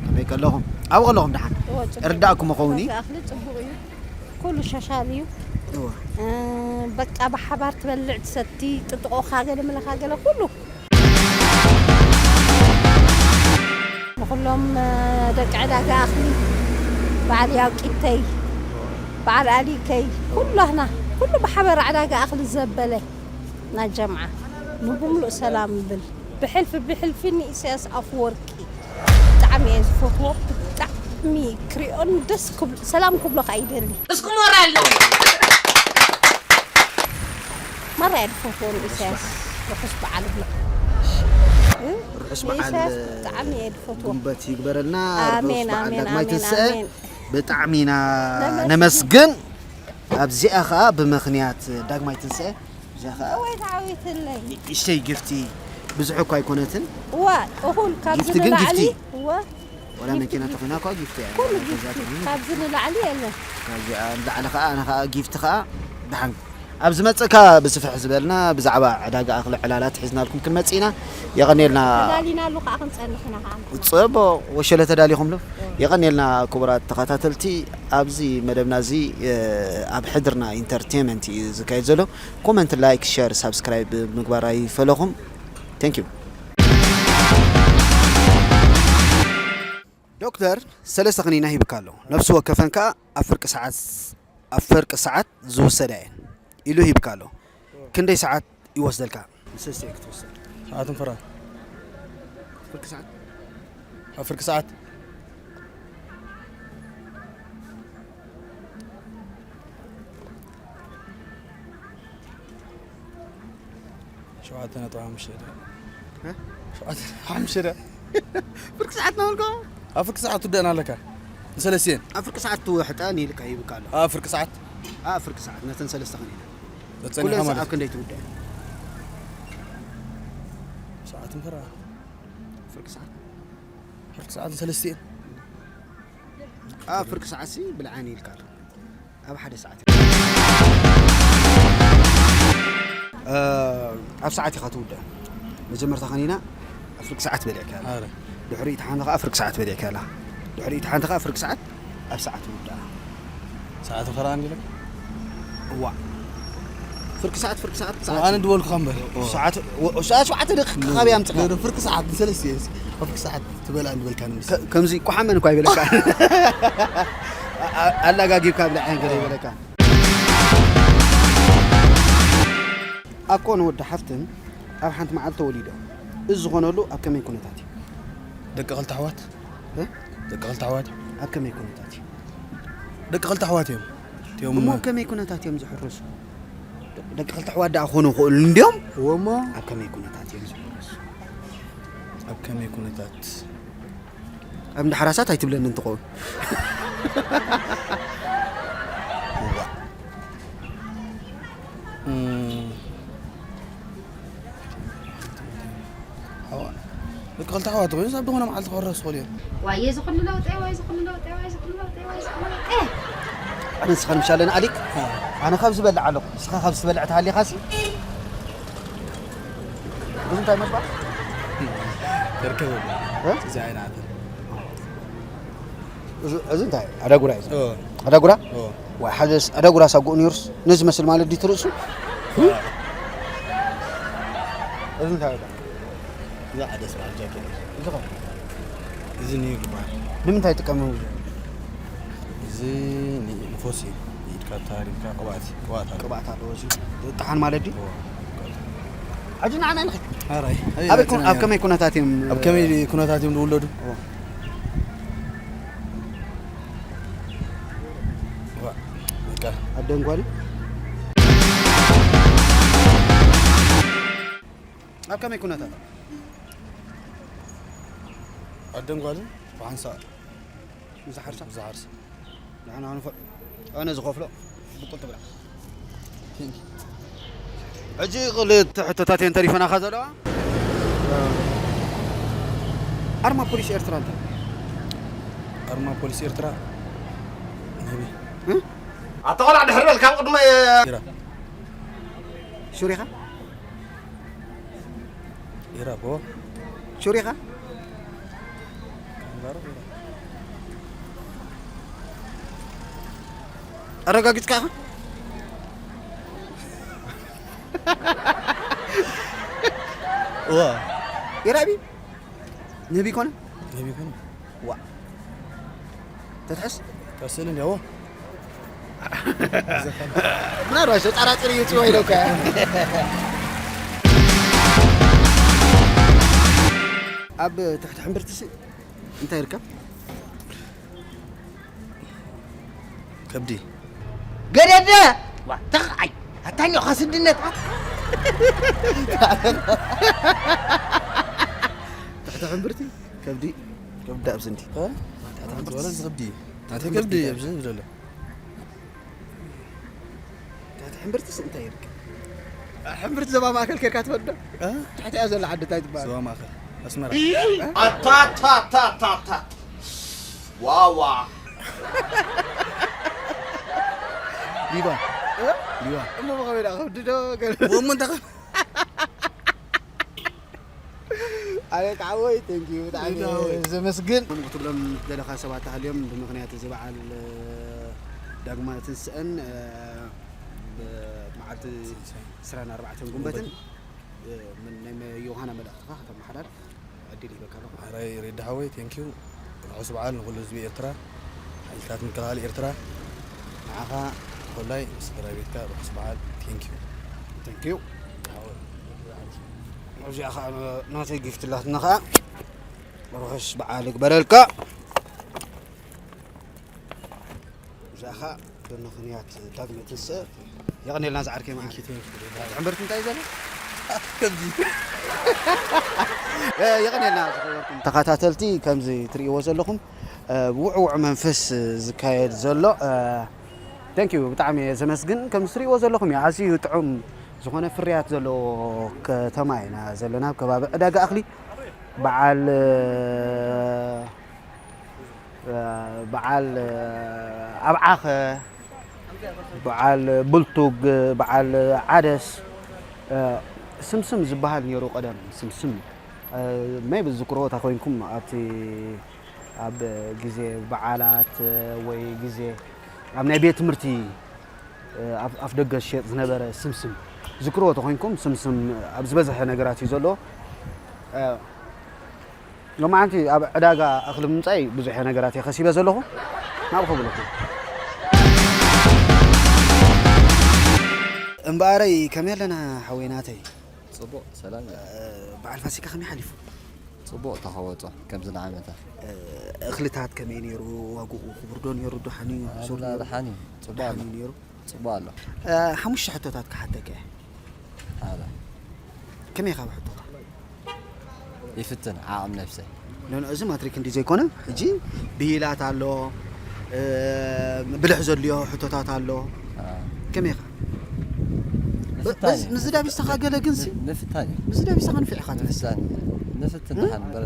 ከመይ ከለኹም ኣብኡ ከለኹም ደሓን እወ፣ ፅቡቅ እርዳእኩም እዩ። ኸውን እዩ ዕዳጋ ኣኽሊ ፅቡቅ እዩ ኩሉ ሸሻል እዩ እወ እ፣ በቃ ብሓባር ትበልዕ ትሰቲ ጥጥቆኻ ገለ ምለኻ ገለ ኩሉ ንኩሎም እ፣ ደቂ ዕዳጋ ኣኽሊ በዓል ያውቂተይ በዓል ኣሊከይ ኩላህና ኩሉ ብሓበር ዕዳጋ ኣኽሊ ዘበለ ናይ ጀምዓ ንብምሉእ ሰላም ብል ብሕልፊ ብሕልፊ ንኢሳያስ ኣፍወርቂ ብጣዕሚ እየ ዝፈትዎ ብጣዕሚ ክሪኦን ደስ ክብሉ ሰላም ክብሎ ከዓ ይደሊ እስኩ ሞራል ነው። ማራ እየ ዝፈትዎ ንኢሳያስ ርሑስ በዓል ብሎ ርሑስ በዓል ንኢሳያስ ብጣዕሚ እየ ዝፈትዎ ጉንበት ይግበረልና ኣሜን ርሑስ በዓል ኣሜን ዳግማይ ኣሜን ትንስአ ኣሜን ብጣዕሚ ኢና ነመስግን። ነመስግን ኣብዚኣ ከዓ ብምኽንያት ዳግማይ ትንስአ እዚኣ ከዓ ወይ ተዓዊትለይ ንእሽተይ ግፍቲ ብዙሕ እኳ ኣይኮነትን እዋ እኹል ካብዚ ጊፍቲ ግን ንላዕሊ ጊፍቲ። እዋ ወላ መኪና ተኾይና እኳ ጊፍቲ እያ ኩሉ ወላ ገዛ ጊፍቲ ተኾይኑ ካብዚ ንላዕሊ የለን ካብዚኣ ንላዕሊ ከዓ ኣነ ከዓ ጊፍቲ ከዓ ድሓን ኣብ ዝመፅእካ ብስፍሕ ዝበልና ብዛዕባ ዕዳጋ ኣኽሊ ዕላላት ሒዝናልኩም ክንመፅእ ኢና የቐኒልና ተዳሊናሉ ከዓ ክንፀንሕ ኢና ከዓ ፅቡቕ ወሸለ ተዳሊኹምሉ የቐኒልና ክቡራት ተኸታተልቲ ኣብዚ መደብና እዚ ኣብ ሕድርና ኢንተርቴንመንት እዩ ዝካየድ ዘሎ ኮመንት ላይክ ሸር ሳብስክራይብ ምግባር ኣይፈለኹም ቴንክ ዩ ዶክተር ሰለስተ ክኒና ሂብካ ኣሎ ነፍሲ ወከፈን ከዓ ኣብ ፍርቂ ሰዓት ኣብ ፈርቂ ሰዓት ዝውሰዳ እየን ኢሉ ሂብካ ኣሎ ክንደይ ሰዓት ይወስደልካ ንሰስተ ክትወስድ ሰዓትን ፍራ ፍርቂ ሰዓት ኣብ ፍርቂ ሰዓት ሸውዓተ ነጥቢ ሓሙሽተ ሸውዓተ ነጥቢ ሓሙሽተ ፍርቂ ሰዓት ናበልካ ኣብ ፍርቂ ሰዓት ትውደአና ኣለካ ንሰለስቲየን ኣብ ፍርቂ ሰዓት ትውሕጠን ኢልካ ይብካ ኣሎ ኣብ ፍርቂ ሰዓት ኣብ ፍርቂ ሰዓት ነተን ሰለስተ ኸኒና ተፀኒኻ ኩለን ማለት ኣብ ክንደይ ትውደአን ሰዓትን ፍራ ፍርቂ ሰዓት ፍርቂ ሰዓት ንሰለስቲየን ኣብ ፍርቂ ሰዓት ሲ ብልዓኒ ኢልካ ኣሎ ኣብ ሓደ ሰዓት ኣብ ሰዓት ኢኻ ትውድእ መጀመርታ ኸኒና ኣብ ፍርቂ ሰዓት በሊዕካ ኣላ ኣረ ድሕሪኡ ተሓንቲ ኸዓ ፍርቂ ሰዓት በሊዕካ ኣላ ድሕሪኡ ተሓንቲ ኸዓ ፍርቂ ሰዓት ኣብ ሰዓት ትውድኣ ሰዓት ፈራ እንዲለ እዋ ፍርቂ ሰዓት ፍርቂ ሰዓት ሰዓት ኣነ ድበልኩኻ እምበር ሰዓት ወ- ሰዓት ሸውዓተ ደቂቕ ካበይ ኣምፅኻ ፍርቂ ሰዓት ንሰለስተ እየ ኣብ ፍርቂ ሰዓት ትበልዓ እንድበልካ ንምስ ከ- ከምዚ ቁሓመን እኳ ይበለካ ኣ- ኣላጋጊብካ ብልዕን ገለ ይበለካ ኣኮ ንወዲ ሓፍትን ኣብ ሓንቲ መዓልቲ ተወሊዶም እዚ ዝኾነሉ ኣብ ከመይ ኩነታት እዩ ደቂ ክልተ ኣሕዋት እ? ደቂ ክልተ ኣሕዋት ኣብ ከመይ ኩነታት እዩ ደቂ ክልተ ኣሕዋት እዮም እቲኦም እሞ ኣብ ከመይ ኩነታት እዮም ዝሕርሱ ደቂ ክልተ ኣሕዋት ደኣ ክኾኑ ይኽእሉ እንዲዮም እወሞ ኣብ ከመይ ኩነታት እዮም ዝሕርሱ ኣብ ከመይ ኩነታት ኣብ እንዳ ሓራሳት ኣይትብለኒ እንትኸውን እም፣ ኣዋ፣ ደቂ ክልተ ኣሕዋት ኮይኑ ሳብ ዝኾነ መዓልቲ ክሕረሱ ይኽእሉ እዮም ዋየ ዝኽሉ ለውጠ ዋይ ዝኽሉ ለውጠ ዋይ ዝኽሉ ለውጠ ዋይ ዝኽሉ ለውጠ ኣነ ንስኻ ንምሻለኒ ኣሊክ ኣነ ካብ ዝበልዕ ኣለኹ ንስኻ ካብ ዝበልዕ ተሃሊኻሲ እዚ እንታይ መስባ ተርከብ እ? እዚ ኣይናትን እዚ እዚ እንታይ ኣዳጉራ እዩ ኣዳጉራ ወይ ሓደ ኣዳጉራ ሳጉኡ ነይሩስ ነዚ መስል ማለት ድዩ ትርእሱ እዚ እንታይ እዚ ሓደ ስራሕ ጃኬት እዚ ኒው ይባሃል ንምንታይ ይጥቀም እዚ ንፎሲ እዩ ካብ ታሪካ ቅብኣት ቅብኣት ኣሎ። ቅብኣት ኣለዎ። እዚ ጥሓን ማለት ድዩ? ሕጂ ንዓና ንኸ ኣራይ ኣበይ ኩን- ኣብ ከመይ ኩነታት እዮም? ኣብ ከመይ ኩነታት እዮም ዝውለዱ? በቃ ኣብ ደንጓሊ ኣብ ከመይ ኩነታት? ኣደንጓልን ብሓንሳእ ዝሓርሳ ዝሓርስ ንሕና ንፈ ኣነ ዝኸፍሎ ብቁል ትብላ። ሕጂ ክልተ ሕቶታት እየን ተሪፈናኻ ዘለዋ። ኣርማ ፖሊስ ኤርትራ እንታይ? ኣርማ ፖሊስ ኤርትራ ነቢ እ? ኣታ ቆልዓ ድሕር በል ካብ ቅድመ ሹሪኻ ኢራቦ ሹሪኻ ኣረጋጊጽካ ኢኻ? ዋ ኢራቢ ነቢ ኮነ ነቢ ኮነ ዋ ተትሕስ ተስእልን ያዎ ምናልባት ተጠራጥር እዩ ጽወ ኢለካ ኣብ ትሕቲ ሕምብርቲ ሲ እንታይ ይርከብ? ከብዲ ገደደ ተኸዓይ ኣታኛው ካስድነት ትሕቲ ሕምብርቲ ከብዲ ከብዲ ኣብ ስንቲ ወላ ዝኸብዲ ናተ ከብዲ ኣብዚ ዘሎ ትሕቲ ሕምብርትስ እንታይ ይርከብ? ሕምብርቲ ዞባ ማእከል ኬርካ ትፈልጥ ዶ? ትሕቲኣ ዘላ ዓዲ እንታይ ትበሃል? ዞባ ማእከል ኣስመራ ኣታታታታታ ዋዋ ሊባ ሊባ እሞ ብኸመይ ደኣ ከብዲ ዶ ገለ እሞ እንታይ ኣቤት ዓወይ ቴንኪዩ ብጣዕሚ ዘመስግን ክትብሎም ደለኻ ሰባት ተሃልዮም ብምኽንያት እዚ በዓል ዳግማይ ትንስአን ብመዓልቲ ዕስራን ኣርባዕተን ጉንበትን ናይ ዮሃና መልእኽትኻ ከተመሓላልፍ ዕድል ይበካ ኣለኹ። ኣራይ ሬዲ ሓወይ ቴንኪዩ። ርሑስ በዓል ንኩሉ ህዝቢ ኤርትራ፣ ሓይልታት ምክልኻል ኤርትራ፣ ንዓኻ ብፍላይ ምስ ስድራ ቤትካ ርሑስ በዓል ቴንኪዩ። ቴንኪዩ። እዚኣ ከዓ ናተይ ጊፍት ላትና ከዓ ርሑስ በዓል ይግበረልካ። እዚኣ ከዓ ብምኽንያት ዳግመ ትንስእ የቐኔልና ዝዓርከ መዓል ሕምብርቲ እንታይ ዘለ ከምዚ የቐኔልና ዝኸበርኩም ተኸታተልቲ ከምዚ ትርእይዎ ዘለኹም ብውዕውዕ መንፈስ ዝካየድ ዘሎ ቴንኪዩ ብጣዕሚ እየ ዘመስግን። ከምዚ ትርእይዎ ዘለኹም እዩ ኣዝዩ ጥዑም ዝኾነ ፍርያት ዘለዎ ከተማ ኢና ዘለና ኣብ ከባቢ ዕዳጋ እኽሊ በዓል በዓል ኣብዓኸ፣ በዓል ብልቱግ፣ በዓል ዓደስ፣ ስምስም ዝበሃል ነይሩ ቀደም። ስምስም maybe ዝዝክርዎ ተኾይንኩም ኣብቲ ኣብ ግዜ በዓላት ወይ ግዜ ኣብ ናይ ቤት ትምህርቲ ኣፍ ደገ ዝሸጥ ዝነበረ ስምስም ዝዝክርዎ ተኾይንኩም ስምስም ኣብ ዝበዝሐ ነገራት እዩ ዘሎ። ሎማዓንቲ ኣብ ዕዳጋ እኽሊ ምምፃይ ብዙሕ ነገራት እየ ከሲበ ዘለኹ ናብኡ ከብለኩም እምበኣረይ ከመይ ኣለና ሓወይ ናተይ ፅቡቕ ሰላም እዩ። በዓል ፋሲካ ከመይ ሓሊፉ ፅቡቕ ተኸወፆ ከምዚ ንዓመታ እኽልታት ከመይ ነይሩ ዋግኡ ክቡር ዶ ነይሩ ደሓን እዩ ሱር ኣላ ደሓን እዩ ፅቡቕ ኣሎ ደሓን እዩ ነይሩ ፅቡቕ ኣሎ ሓሙሽተ ሕቶታት ክሓተከ ሓደ ከመይ ካብ ሕቶታት ይፍትን ዓቕም ነብሰይ ኖ እዚ ማትሪክ እንዲ ዘይኮነ ሕጂ ብሂላት ኣሎ ብልሕ ዘልዮ ሕቶታት ኣሎ ከመይ ኢኻ ምፍታን እዩ። ምስዚ ዳቢስታኻ ገለ ግንሲ ምፍታን እዩ። ምስዚ ዳቢስታኻ ንፍዕ ኢኻ ትመስል ምፍታን እዩ። ንፍትን ደሓን እምበር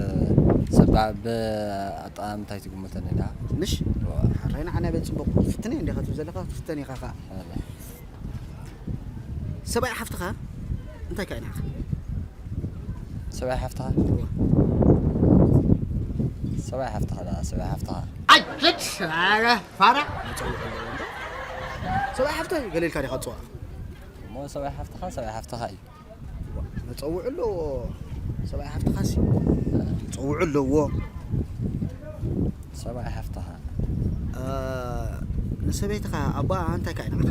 ሰብ ብኣጠቓምታ ኣይትግምተኒ ደኣ ምሽ ሓራይ ንዓና በል ፅቡቕ ፍትን እንዲኻ ትብል ዘለኻ ትፍተን ኢኻ ከዓ ሰብኣይ ሓፍትኻ እንታይ ከኣ ኢናኻ ሰብኣይ ሓፍትኻ ሰብኣይ ሓፍትኻ ደኣ ሰብኣይ ሓፍትኻ ኣጭት ፋራ መፀውዒ ኣለዎ እምበር ሰብኣይ ሓፍታ እዩ ገለ ኢልካ ዲኻ ትፅዋዕ እሞ ሰብኣይ ሓፍትኻ ሰብኣይ ሓፍትኻ እዩ መፀውዒ ኣለዎ ሰብኣይ ሓፍትኻሲ መፀውዒ ኣለዎ ሰብኣይ ሓፍትኻ ንሰበይትኻ ኣቦኣ እንታይ ከ ንዓኻ?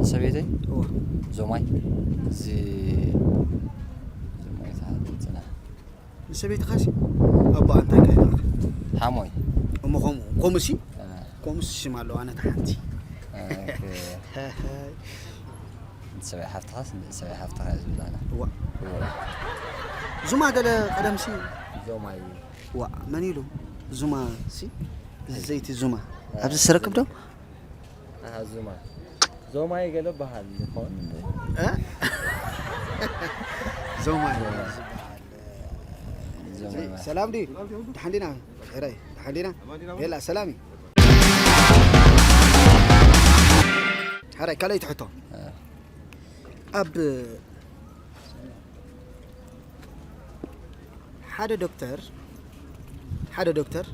ንሰበይተይ እወ። ዞማይ እዚ ዞማይ ትጽና ንሰበይትኻሲ ኣቦኣ እንታይ ከ ንዓኻ? ሓሞይ እሞ ከምኡ ከምኡሲ እ፣ ከምኡሲ ሽም ኣለዋ ነታ ሓንቲ። እ፣ ኦኬ። ሰበይ ሓፍትኻስ ሰበይ ሓፍትኻ እዩ ዝብላና። እዋ እወ። ዙማ ገለ ቀደምሲ ዞማይ ዋ መን ኢሉ ዙማ ሲ እዚ ዘይቲ ዙማ ኣብዚ ስረክብ ዶ ኣሃ ዙማ ዞማይ ገለ በሃል ይኸውን እንደ እ? ዞማ ዞማይ ሰላም ዲ ድሓን ዲና ሕራይ ድሓን ዲና ቤላ ሰላም እዩ ሕራይ ካልኣይቲ ሕቶ ኣብ ሓደ ዶክተር ሓደ ዶክተር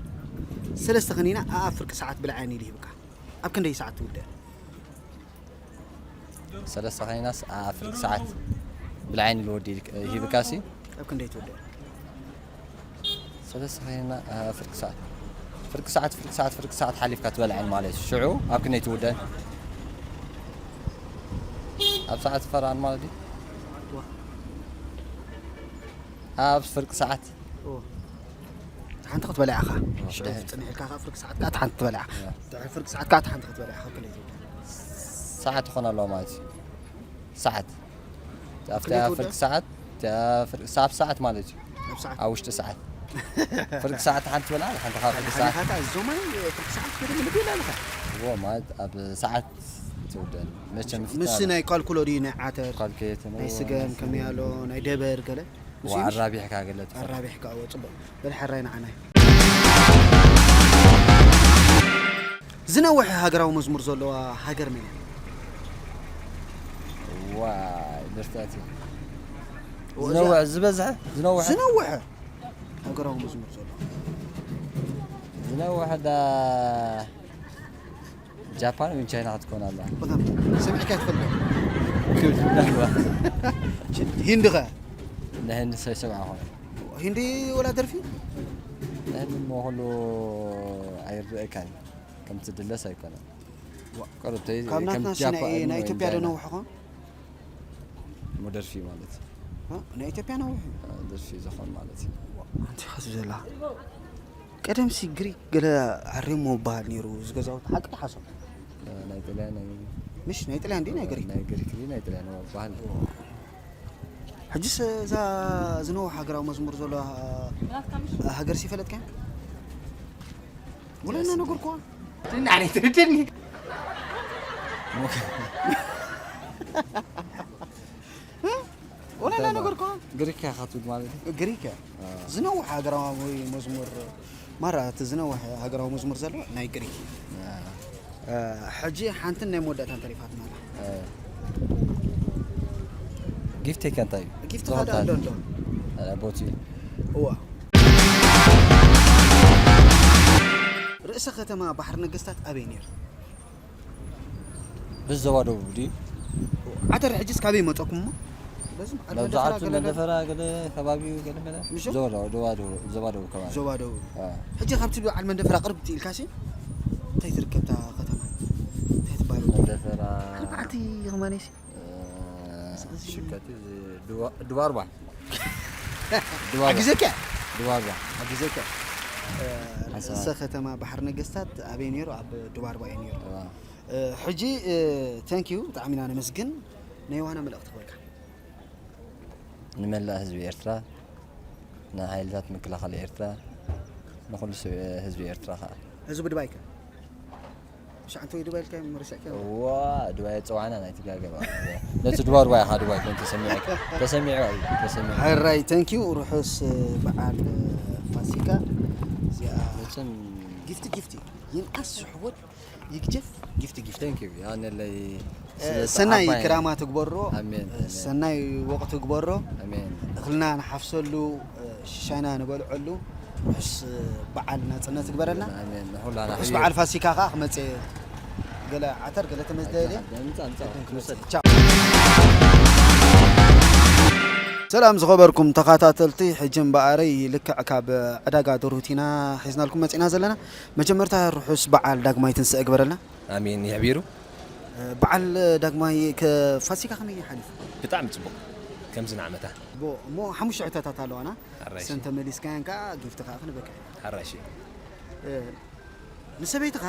ሰለስተ ከኒና ኣኣብ ፍርቂ ሰዓት ብልዓኒ ኢሉ ሂብካ ኣብ ክንደይ ሰዓት ትውድእ ሰለስተ ከኒናስ ኣብ ፍርቂ ሰዓት ብልዓይኒ ልወዲ ሂብካሲ ኣብ ክንደይ ትውድእ ሰለስተ ከኒና ኣብ ፍርቂ ሰዓት ፍርቂ ሰዓት ፍርቂ ሰዓት ፍርቂ ሰዓት ሓሊፍካ ትበልዐን ማለት እዩ ሽዑ ኣብ ክንደይ ትውደን ኣብ ሰዓት ፈራን ማለት እዩ ኣብ ፍርቂ ሰዓት ሓንቲ ክትበልዕ ኢኻ ሽዑ ትፅንሕ ኢልካ ከዓ ፍርቂ ሰዓት ከዓ ሓንቲ ትበልዕ ኢኻ ድሕሪ ፍርቂ ሰዓት ከዓ ሓንቲ ክትበልዕ ኢኻ ክንደይ ትውድእ ሰዓት ትኾን ኣለዋ ማለት እዩ ሰዓት ኣብቲ ክንደይ ኣብ ትውድእ? ፍርቂ ሰዓት ኣብቲ ኣብ ፍርቂ ሰዓት ኣብ ሰዓት ማለት እዩ ኣብ ሰዓት ኣብ ውሽጢ ሰዓት ፍርቂ ሰዓት ሓንቲ በላ ሓንቲ ካብ ፍርቂ ሰዓት ሓሊኻታ እዞማይ ፍርቂ ሰዓት ክትብል ልቢ ኢላ ኣለኻ እዎ ማለት ኣብ ሰዓት ትውደል መቸም ምስ ናይ ካልኩሎ ድዩ ናይ ዓተር ካልኩሌት ናይ ስገም ከመይ ኣሎ ናይ ደበር ገለ ምስ እዩ? ኣራቢሕካ ገለ ትፈልጥ ኣራቢሕካ እዎ ፅቡቅ በል ሕራይ ንዓናይ ዝነውሐ ሃገራዊ መዝሙር ዘለዋ ሃገር መን እያ? ዋይ ደርፍታት እዩ ዝነውሐ ዝበዝሐ ዝነውሐ ዝነውሐ ሃገራዊ መዝሙር ዘለዋ ዝነውሐ ዳ ጃፓን ወይ ቻይና ክትኮን ኣላ በጣም ሰሚዕካ ትፈልጥ ክብል እንዳልዋ ሂንዲ ኸ ንህንዲ ሰይሰምዓ ኾነ ሂንዲ ወላ ደርፊ ንህንዲ እሞ ኩሉ ኣይርድእካን ከምቲ ድለስ ኣይኮነን ዋ። ቀሩተይ ካብ ናትና ሲ ናይ- ናይ ኢትዮጵያ ዶ ነውሕ ኾን እሞ ደርፊ ማለት እዩ እ? ናይ ኢትዮጵያ ነውሕ እዩ። ደርፊ ዝኾን ማለት እዩ ኣንቲ ኸሱ ዘላ ቀደም ሲ ግሪክ ገለ ዓሪሞ በሃል ነይሩ እዚ ገዛውቲ ሓቂ ሓሶም ናይ ጥልያን ናይ ምሽ ናይ ጥልያን እንዲ ናይ ግሪክ ናይ ግሪክ ድዩ ናይ ጥልያን በሃል ሕጅስ እዛ ዝነውሕ ሃገራዊ መዝሙር ዘሎ ሃገር ሲፈለጥካ ወላ እናነገርኩዋ ትንዳኔ ትርድኒ ወላ እናነገርኩዋ ግሪክ እያ ካትብል ማለት እዩ ግሪክ እያ ዝነውሕ ሃገራዊ መዝሙር ማራ እቲ ዝነውሕ ሃገራዊ መዝሙር ዘሎ ናይ ግሪክ እዩ። እ፣ ሕጂ ሓንትን ናይ መወዳእታን ተሪፋትና ኣላ ጊፍት ከ እንታይ እዩ ጊፍት ካዳ ኣሎ ኣሎ ቦቲ እዋ ርእሰ ከተማ ባሕሪ ነገስታት ኣበይ ነይሩ ብዞባ ደቡብ ድዩ ዓተር ሕጅስ ካበይ መፀኩም እሞ በዚ በዓል መደፈራ መብዛዕቱ ገለ ገለ መደፈራ ገለ ከባቢኡ ገለ ገለ ምሽ? ዞባ ደቡብ ዞባ ደቡብ ዞባ ደቡብ ከባቢ ዞባ ደቡብ አ፣ ሕጂ ካብቲ በዓል መንደፈራ ቅርብቲ ኢልካሲ እንታይ ትርከብ እታ ከተማ እንታይ ትበሃል መደፈራ በዓልቲ ከማነሲ እ፣ ሽከቲ ድዋርባ ድዋርባ ኣግዜኪያ ድዋርባ ኣግዜኪያ ሓንሳብ። ርእሰ ከተማ ባሕሪ ነገስታት ኣበይ ነይሩ ኣብ ድባርባ እዩ ነይሩ አ፣ ሕጂ ተንኪዩ ብጣዕሚ ኢና ነመስግን ናይ ዋና መልእኽቲ ክበልካ ንመላእ ህዝቢ ኤርትራ ንሓይልታት ምክልኻል ኤርትራ ንኩሉ ሰብ- ህዝቢ ኤርትራ ከዓ ህዝቢ ድባይ ከ ሻዕንተ ወይ ድባይ ኢልካ መርሲዕካ ዋ ድባይ ፀዋዕና ናይ ትጋገባ ነቲ ድባርባ ኢኻ ድባይ ኮን ተሰሚዐ ተሰሚዑ እዩ ተሰሚዑ ሕራይ ተንኪዩ ርሑስ በዓል ፋሲካ እዚኣ መቸም ጊፍቲ ጊፍቲ ይንኣስ ስሕቦት ይግጀፍ ጊፍቲ ጊፍቲ ቴንክ ዩ ያነለይ ሰናይ ክራማ ትግበሮ ኣሜን ሰናይ ወቕቲ ትግበሮ ኣሜን እኽልና ንሓፍሰሉ ሽሻይና ንበልዐሉ ርሑስ በዓል ናፅነት ትግበረልና ኣሜን ንኹላና ርሑስ በዓል ፋሲካ ከዓ ክመፅእ ገለ ዓተር ገለ ተመዝደሊ ምፃ ምፃ ክመፅእ ቻው ሰላም ዝኸበርኩም ተኸታተልቲ፣ ሕጂ እምበኣረይ ልክዕ ካብ ዕዳጋ ደርሁት ኢና ሒዝናልኩም መጺና ዘለና። መጀመርታ ርሑስ በዓል ዳግማይ ትንሳኤ ግበረልና። ኣሜን። ይሕቢሩ። በዓል ዳግማይ ከ-፣ ፋሲካ ከመይ ሓሊፉ? ብጣዕሚ ጽቡቕ። ከምዚ ንዓመታ። ቦ-፣ እሞ ሓሙሽተ ሕቶታት ኣለዋና። ኣራይሽ። ሰን ተመሊስካያን ከኣ ጊፍቲ ከኣ ክንበካ ኢና። ኣራይሽ። እ፣ ንሰበይትኻ፣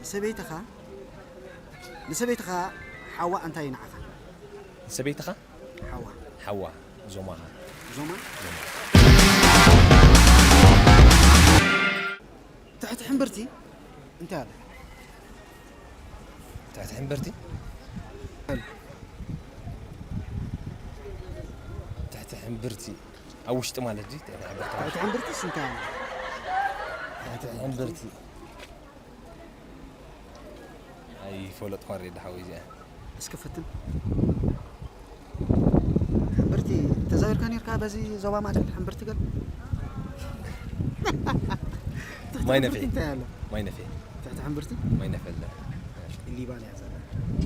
ንሰበይትኻ፣ ንሰበይትኻ ሓዋ እንታይ ንዓኻ? ንሰበይትኻ? ሓዋ። ሓዋ። ዞማኻ። ዞማ? ዞማ። ትሕቲ ሕምብርቲ እንታይ ኣሎ? ትሕቲ ሕምብርቲ? ትሕቲ ሕምብርቲ ኣብ ውሽጢ ማለት ድዩ? ትሕቲ ሕምብርቲ ማለት? ትሕቲ ሕምብርቲስ እንታይ ኣሎ? ትሕቲ ሕምብርቲ ኣይፈለጥኳን ሬዲ ሓወይ እዚኣ። እስከ ፈትን። ሕምብርቲ ተዛዊርካ ኔርካ በዚ ዞባ ማእከል ሕምብርቲ ገል? ማይ ነፌ። ትሕቲ ሕምብርቲ እንታይ ኣሎ? ማይ ነፌ። ትሕቲ ሕምብርቲ? ማይ ነፌ ኣሎ። ሊባን እያ ዘላ።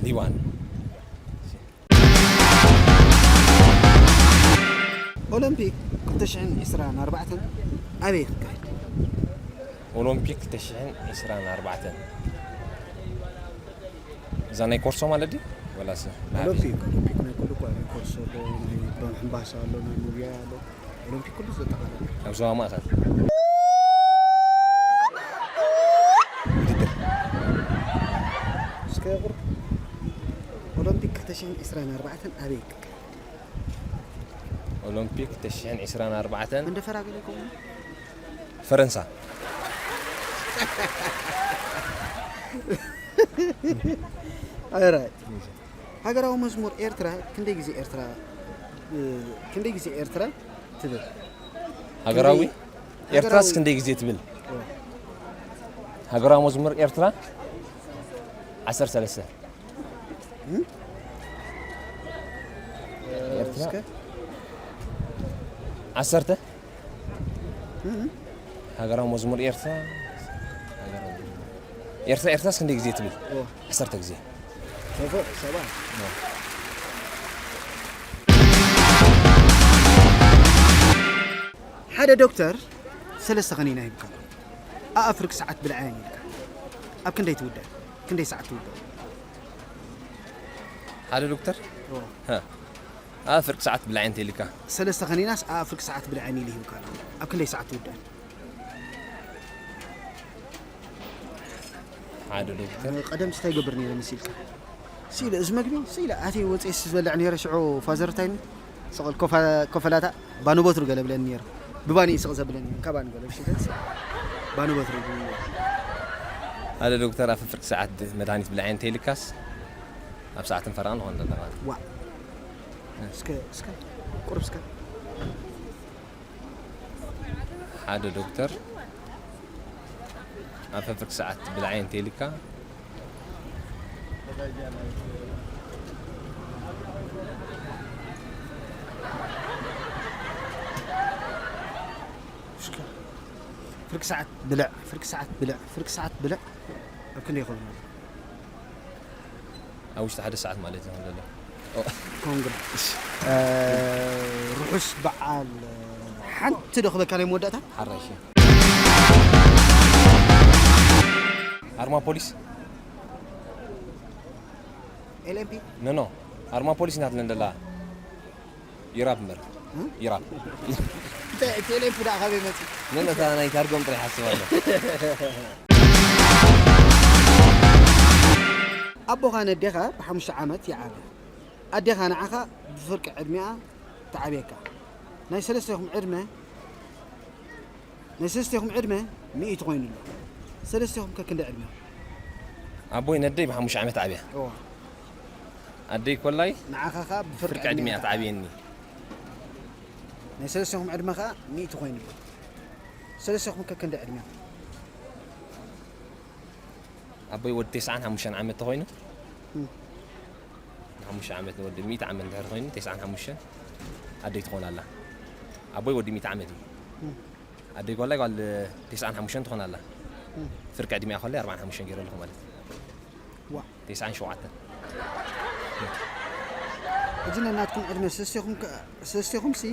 ሊባን። ኦሎምፒክ ክልተ ሽሕን ዕስራን ኣርባዕተን ኣበይ ክካየድ? ኦሎምፒክ ክልተ ሽሕን ዕስራን ኣርባዕተን። እዛ ናይ ኮርሶ ማለት ድዩ? ወላስ ናይ ኣበይ? ኦሎምፒክ፣ ኦሎምፒክ ናይ ኩሉ እኮ፣ ናይ ኮርሶ ኣሎ፣ ናይ ባምሕምባሳ ኣሎ፣ ናይ ሙብያ ኣሎ። ኦሎምፒክ ኩሉ ዘጠቓለለ። ኣብ ዞባ ማእከል። ውድድር። እስከ ቁርብ። ኦሎምፒክ ክልተ ሽሕን ዕስራን ኣርባዕተን ኣበይ ክካየድ? ኦሎምፒክ ክልተ ሽሕን ዕስራን ኣርባዕተን። መንደፈራ ገለ ይኸውን? ፈረንሳ። ኣራይት። ሃገራዊ መዝሙር ኤርትራ ክንደይ ግዜ ኤርትራ፣ እ፣ ክንደይ ግዜ ኤርትራ ትብል? ሃገራዊ? ክንደይ ኤርትራስ ሃገራዊ ክንደይ ግዜ ትብል? ኦ። ሃገራዊ መዝሙር ኤርትራ ዓሰርተ ሰለስተ። እም? ኤርትራ እስከ? ዓሰርተ? እም? ሃገራዊ መዝሙር ኤርትራ፣ ሃገራዊ መዝሙር ኤርትራ፣ ኤርትራስ ክንደይ ግዜ ትብል? ኦ። ዓሰርተ ግዜ። ሰፈ-፣ ሰባ። ኦ። ሓደ ዶክተር ሰለስተ ከኒና ሂብካ፣ ኣእፍርክ ሰዓት ብልዓየን ኢልካ፣ ኣብ ክንደይ ትውዳእ? ክንደይ ሰዓት ትውዳእ? ሓደ ዶክተር? ኦ። ሃ። ኣእፍርክ ሰዓት ብልዓየን እንተኢልካ? ሰለስተ ከኒናስ ኣእፍርክ ሰዓት ብልዓየን ኢሉ ሂብካ ኣሎ። ኣብ ክንደይ ሰዓት ትውዳእ? ሓደ ዶክተር። ቀደም ስታይ ይገብር ነይረ መሲልካ። ስኢለ እዚ መግቢ፣ ስኢለ ኣትየ ወፅየ ዝበልዕ ነይረ ሽዑ ፋዘር እንታይ ኢሉኒ? ስቕ ኢሉ ኮፈ-፣ ኮፈላታ ባኒ ቦትሩ ገለ ብለኒ ነይሩ። ብባኒ እዩ ስቕ ዘብለኒ፣ ካብ ባኒ ገለ ብሽተት ባኒ ቦትሩ ይብለኒ ነይሩ። ሓደ ዶክተር ኣብ ፍርቂ ሰዓት መድሃኒት ብልዓየን እንተኢልካስ ኣብ ሰዓትን ፈረቓን ንኾን ዘለና ማለት እዩ። ዋእ። እስከ፣ እስከ፣ ቁሩብ እስከ። ሓደ ዶክተር ኣብ ፍርቂ ሰዓት ብልዓየን እንተኢልካ፣ ፍርቂ ሰዓት ብልዕ፣ ፍርቂ ሰዓት ብልዕ፣ ፍርቂ ሰዓት ብልዕ። ኣብ ክንደይ ይኸውን? ኣብ ውሽጢ ሓደ ሰዓት ማለት እዩ ዘሎ። ኦ። ኮንግራ። እሺ። እ፣ ርሑስ በዓል። ሓንቲ ዶ ክበካ ናይ መወዳእታ? ሓራሽ። ኣርማ ፖሊስ? ኤል ኤም ፒ? ኖ፣ ኖ። ኣርማ ፖሊስ ናት ለንደላ። ይራብ እምበር። እ? ይራብ። ተ-፣ ቴሌ ፑዳ ካበይ መጺ? ምን እታ ናይ ታርጎም ጥራይ ሓስብ ኣሎ። ኣቦኻ ነዴኻ ብሓሙሽተ ዓመት ይዓበ። ኣዴኻ ንዓኻ ብፍርቂ ዕድሚኣ ትዓብየካ። ናይ ሰለስቴኹም ዕድመ ናይ ሰለስቴኹም ዕድመ ሚእቲ ኮይኑ ኣሎ። ሰለስቴኹም ከ ክንደይ ዕድመ? ኣቦይ ነደይ ብሓሙሽተ ዓመት ዓብያ። እዋ። ኣደይ ኮላይ ንዓኻ ኸኣ ብፍርቂ ፍርቂ ዕድመ ዕድመ እያ ትዓብየኒ። ናይ ሰለስቴኹም ዕድመ ኸኣ ሚእቲ ኮይኑ ኣሎ። ሰለስቴኹም ከ ክንደይ ዕድመ? ኣቦይ ወዲ ተስዓን ሓሙሽተን ዓመት ተኾይኑ፣ እም። ሓሙሽተ ዓመት ንወዲ ሚእቲ ዓመት እንድሕር ኮይኑ፣ ተስዓን ሓሙሽተን ኣደይ ትኾን ኣላ። ኣቦይ ወዲ ሚእቲ ዓመት እዩ። እም። ኣደይ ጓላይ ጓል ተስዓን ሓሙሽተን ትኾን ኣላ። እም። ፍርቂ ዕድሚኣ ኮለይ ኣርባዓን ሓሙሽተን ገይረ ኣለኹ ማለት እዩ። ዋ። ተስዓን ሸውዓተን። ሕጂ ነናትኩም ዕድመ ሰለስቴኹም ከ-፣ ሰለስቴኹም ሲ፣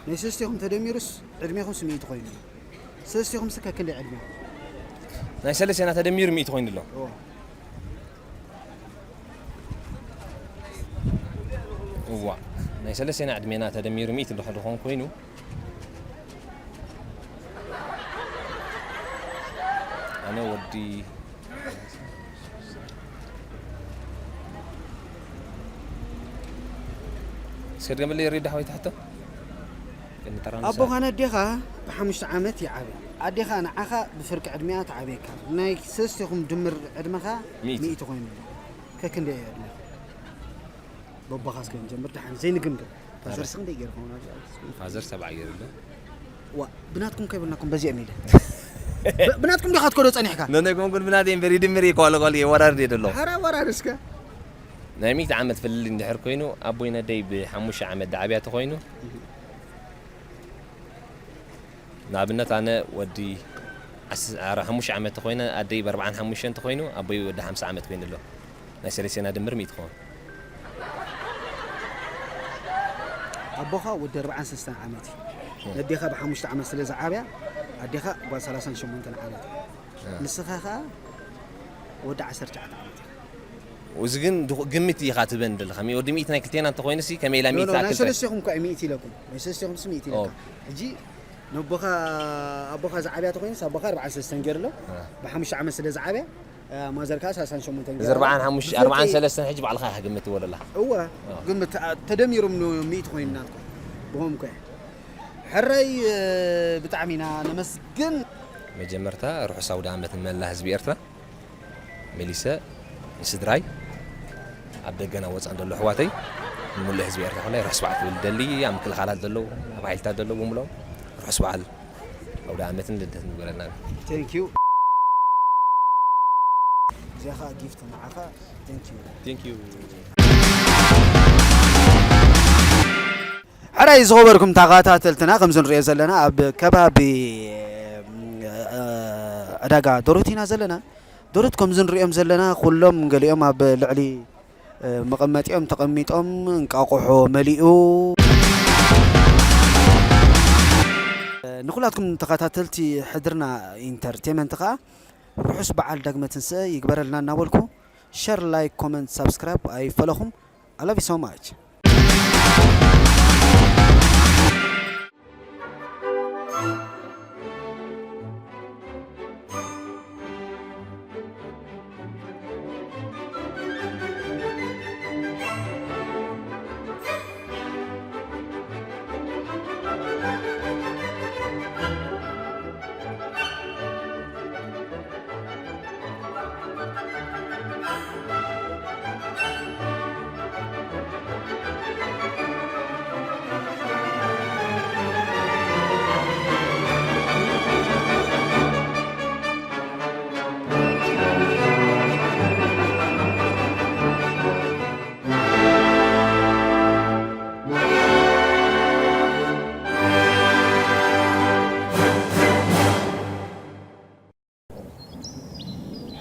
ናይ ሰለስቴኹም ተደሚሩስ ዕድሜኹም ሲ ሚእቲ ኮይኑ። ሰለስቴኹም ሲ ከክንደይ ዕድሜ? ናይ ሰለስቴና ተደሚሩ ሚእቲ ኮይኑ ኣሎ። ኦ። እዋ፣ ናይ ሰለስቴና ዕድሜና ተደሚሩ ሚእቲ ድኾን ኮይኑ፣ ኣነ ወዲ እስከ ድገመለይ ሬዳ ሓወይ ትሕቶ። ቅድሚ ተራ ምሳሌ። ኣቦኻ ነዴኻ ብሓሙሽተ ዓመት ይዓብያ። ኣዴኻ ንዓኻ ብፍርቂ ዕድሚኣ ትዓብየካ። ናይ ሰለስቴኹም ድምር ዕድመኻ ሚእቲ። ሚእቲ ኮይኑ ኣሎ። ከክንደይ እዩ ዕድሜኻ? በቦኻ እስከ ንጀምር ደሓን ዘይንግምግም። ፋዘርስ ክንደይ ገይሩ ኸውን ኣብዚ? ፋዘር ሰብዓ ገይሩ ኣሎ። ዋ፣ ብናትኩም ከይበልናኩም በዚኦም ኢለ። ብ-፣ ብናትኩም ዲኻ ትከዶ ጸኒሕካ? ነነጎም ግን ብናተይ እምበር ይድምር እየ፣ ኳሎ ኳሎ እየ፣ ወራርድ እየ ደለኹ። ሐራ ወራር እስከ። ናይ ሚእቲ ዓመት ፍልልይ እንድሕር ኮይኑ፣ ኣቦይ ነደይ ብሓሙሽተ ዓመት ደዓብያ ተኾይኑ፣ ንኣብነት ኣነ ወዲ ዓስ-፣ ኣረ-፣ ሓሙሽተ ዓመት ተኾይነ፣ ኣደይ ብኣርባዓን ሓሙሽተን ተኾይኑ፣ ኣቦይ ወዲ ሓምሳ ዓመት ኮይኑ ኣሎ። ናይ ሰለስቴና ድምር ሚእቲ ኾን። ኣቦኻ ወዲ ኣርባዓን ሰለስተን ዓመት እዩ። ነዴኻ ብሓሙሽተ ዓመት ስለ ዝዓብያ፣ ኣዴኻ ጓል ሰላሳን ሸሞንተን ዓመት እያ። እ። ንስኻ ኸኣ ወዲ ዓሰርተ ትሽዓተ ዓመት ኢኻ። እዚ ግን ድኹ-፣ ግምት ኢኻ ትበን ዘለኻ። ሚ-፣ ወዲ ሚእቲ ናይ ክልቴና እንተኾይኑሲ ከመይ ኢላ ኖ፣ ሚእቲ ኖ፣ ናይ ትኣክል? ሰለስቴኹም እኳ እዩ ሚእቲ ኢለኩም። ናይ ሰለስቴኹምሲ ሚእቲ ኦ። ኢለካ። ሕጂ ነቦኻ፣ ኣቦኻ ዝዓብያ ተኾይኑስ ኣቦኻ ኣርባዓን ሰለስተን ገይሩ ኣሎ። እ። ብሓሙሽተ ዓመት ስለ ዝዓብያ፣ እ፣ ማዘር ከኣ ሰላሳን ሸሞንተን እዚ ገይሩ ኣሎ። ኣርባዓን ሓሙሽተ፣ ብፍርቂ ኣርባዓን ሰለስተን ሕጂ ባዕልኻ ኢኻ ግምት ትበለላ። እወ፣ ኦ። ግምት፣ እ፣ ተደሚሮም ነው ሚእቲ ኮይኑ ናትኩም። ብሆም እኳ እዩ። ሕራይ፣ እ፣ ብጣዕሚ ኢና ነመስግን። መጀመርታ ርሑስ ኣውደ ዓመት ንመላ ህዝቢ ኤርትራ። መሊሰ ንስድራይ፣ ኣብ ደገን ኣብ ወጻእን ዘሎ ኣሕዋተይ፣ ንምሉእ ህዝቢ ኤርትራ ኩላይ ርሑስ በዓል ክብል ደሊ፣ ኣብ ምክልኻላት ዘለዉ፣ ኣብ ሓይልታት ዘለዉ ብምሎም ርሑስ በዓል ኣውደ ዓመትን ልደትን ይግበረልና። Thank you። እዚኣ ኸኣ ጊፍት ንዓኻ። Thank you። Thank you። ሕራይ ዝኸበርኩም ተኸታተልትና፣ ከምዚ ንሪኦ ዘለና ኣብ ከባቢ፣ እ፣ ዕዳጋ ደሮት ኢና ዘለና። ደሮት ከምዚ ንሪኦም ዘለና ኩሎም ገሊኦም ኣብ ልዕሊ፣ እ፣ መቐመጢኦም ተቐሚጦም እንቃቑሖ መሊኡ። ንኹላትኩም ተኸታተልቲ ሕድርና ኢንተርቴመንት ኸኣ ርሑስ በዓል ዳግመ ትንስኤ ይግበረልና እናበልኩ ሸር፣ ላይክ፣ ኮመንት፣ ሳብስክራይብ ኣይፈለኹም። I love you so much።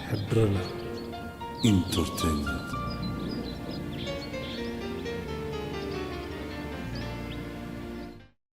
ሕድርና ኢንተርቴይንመንት።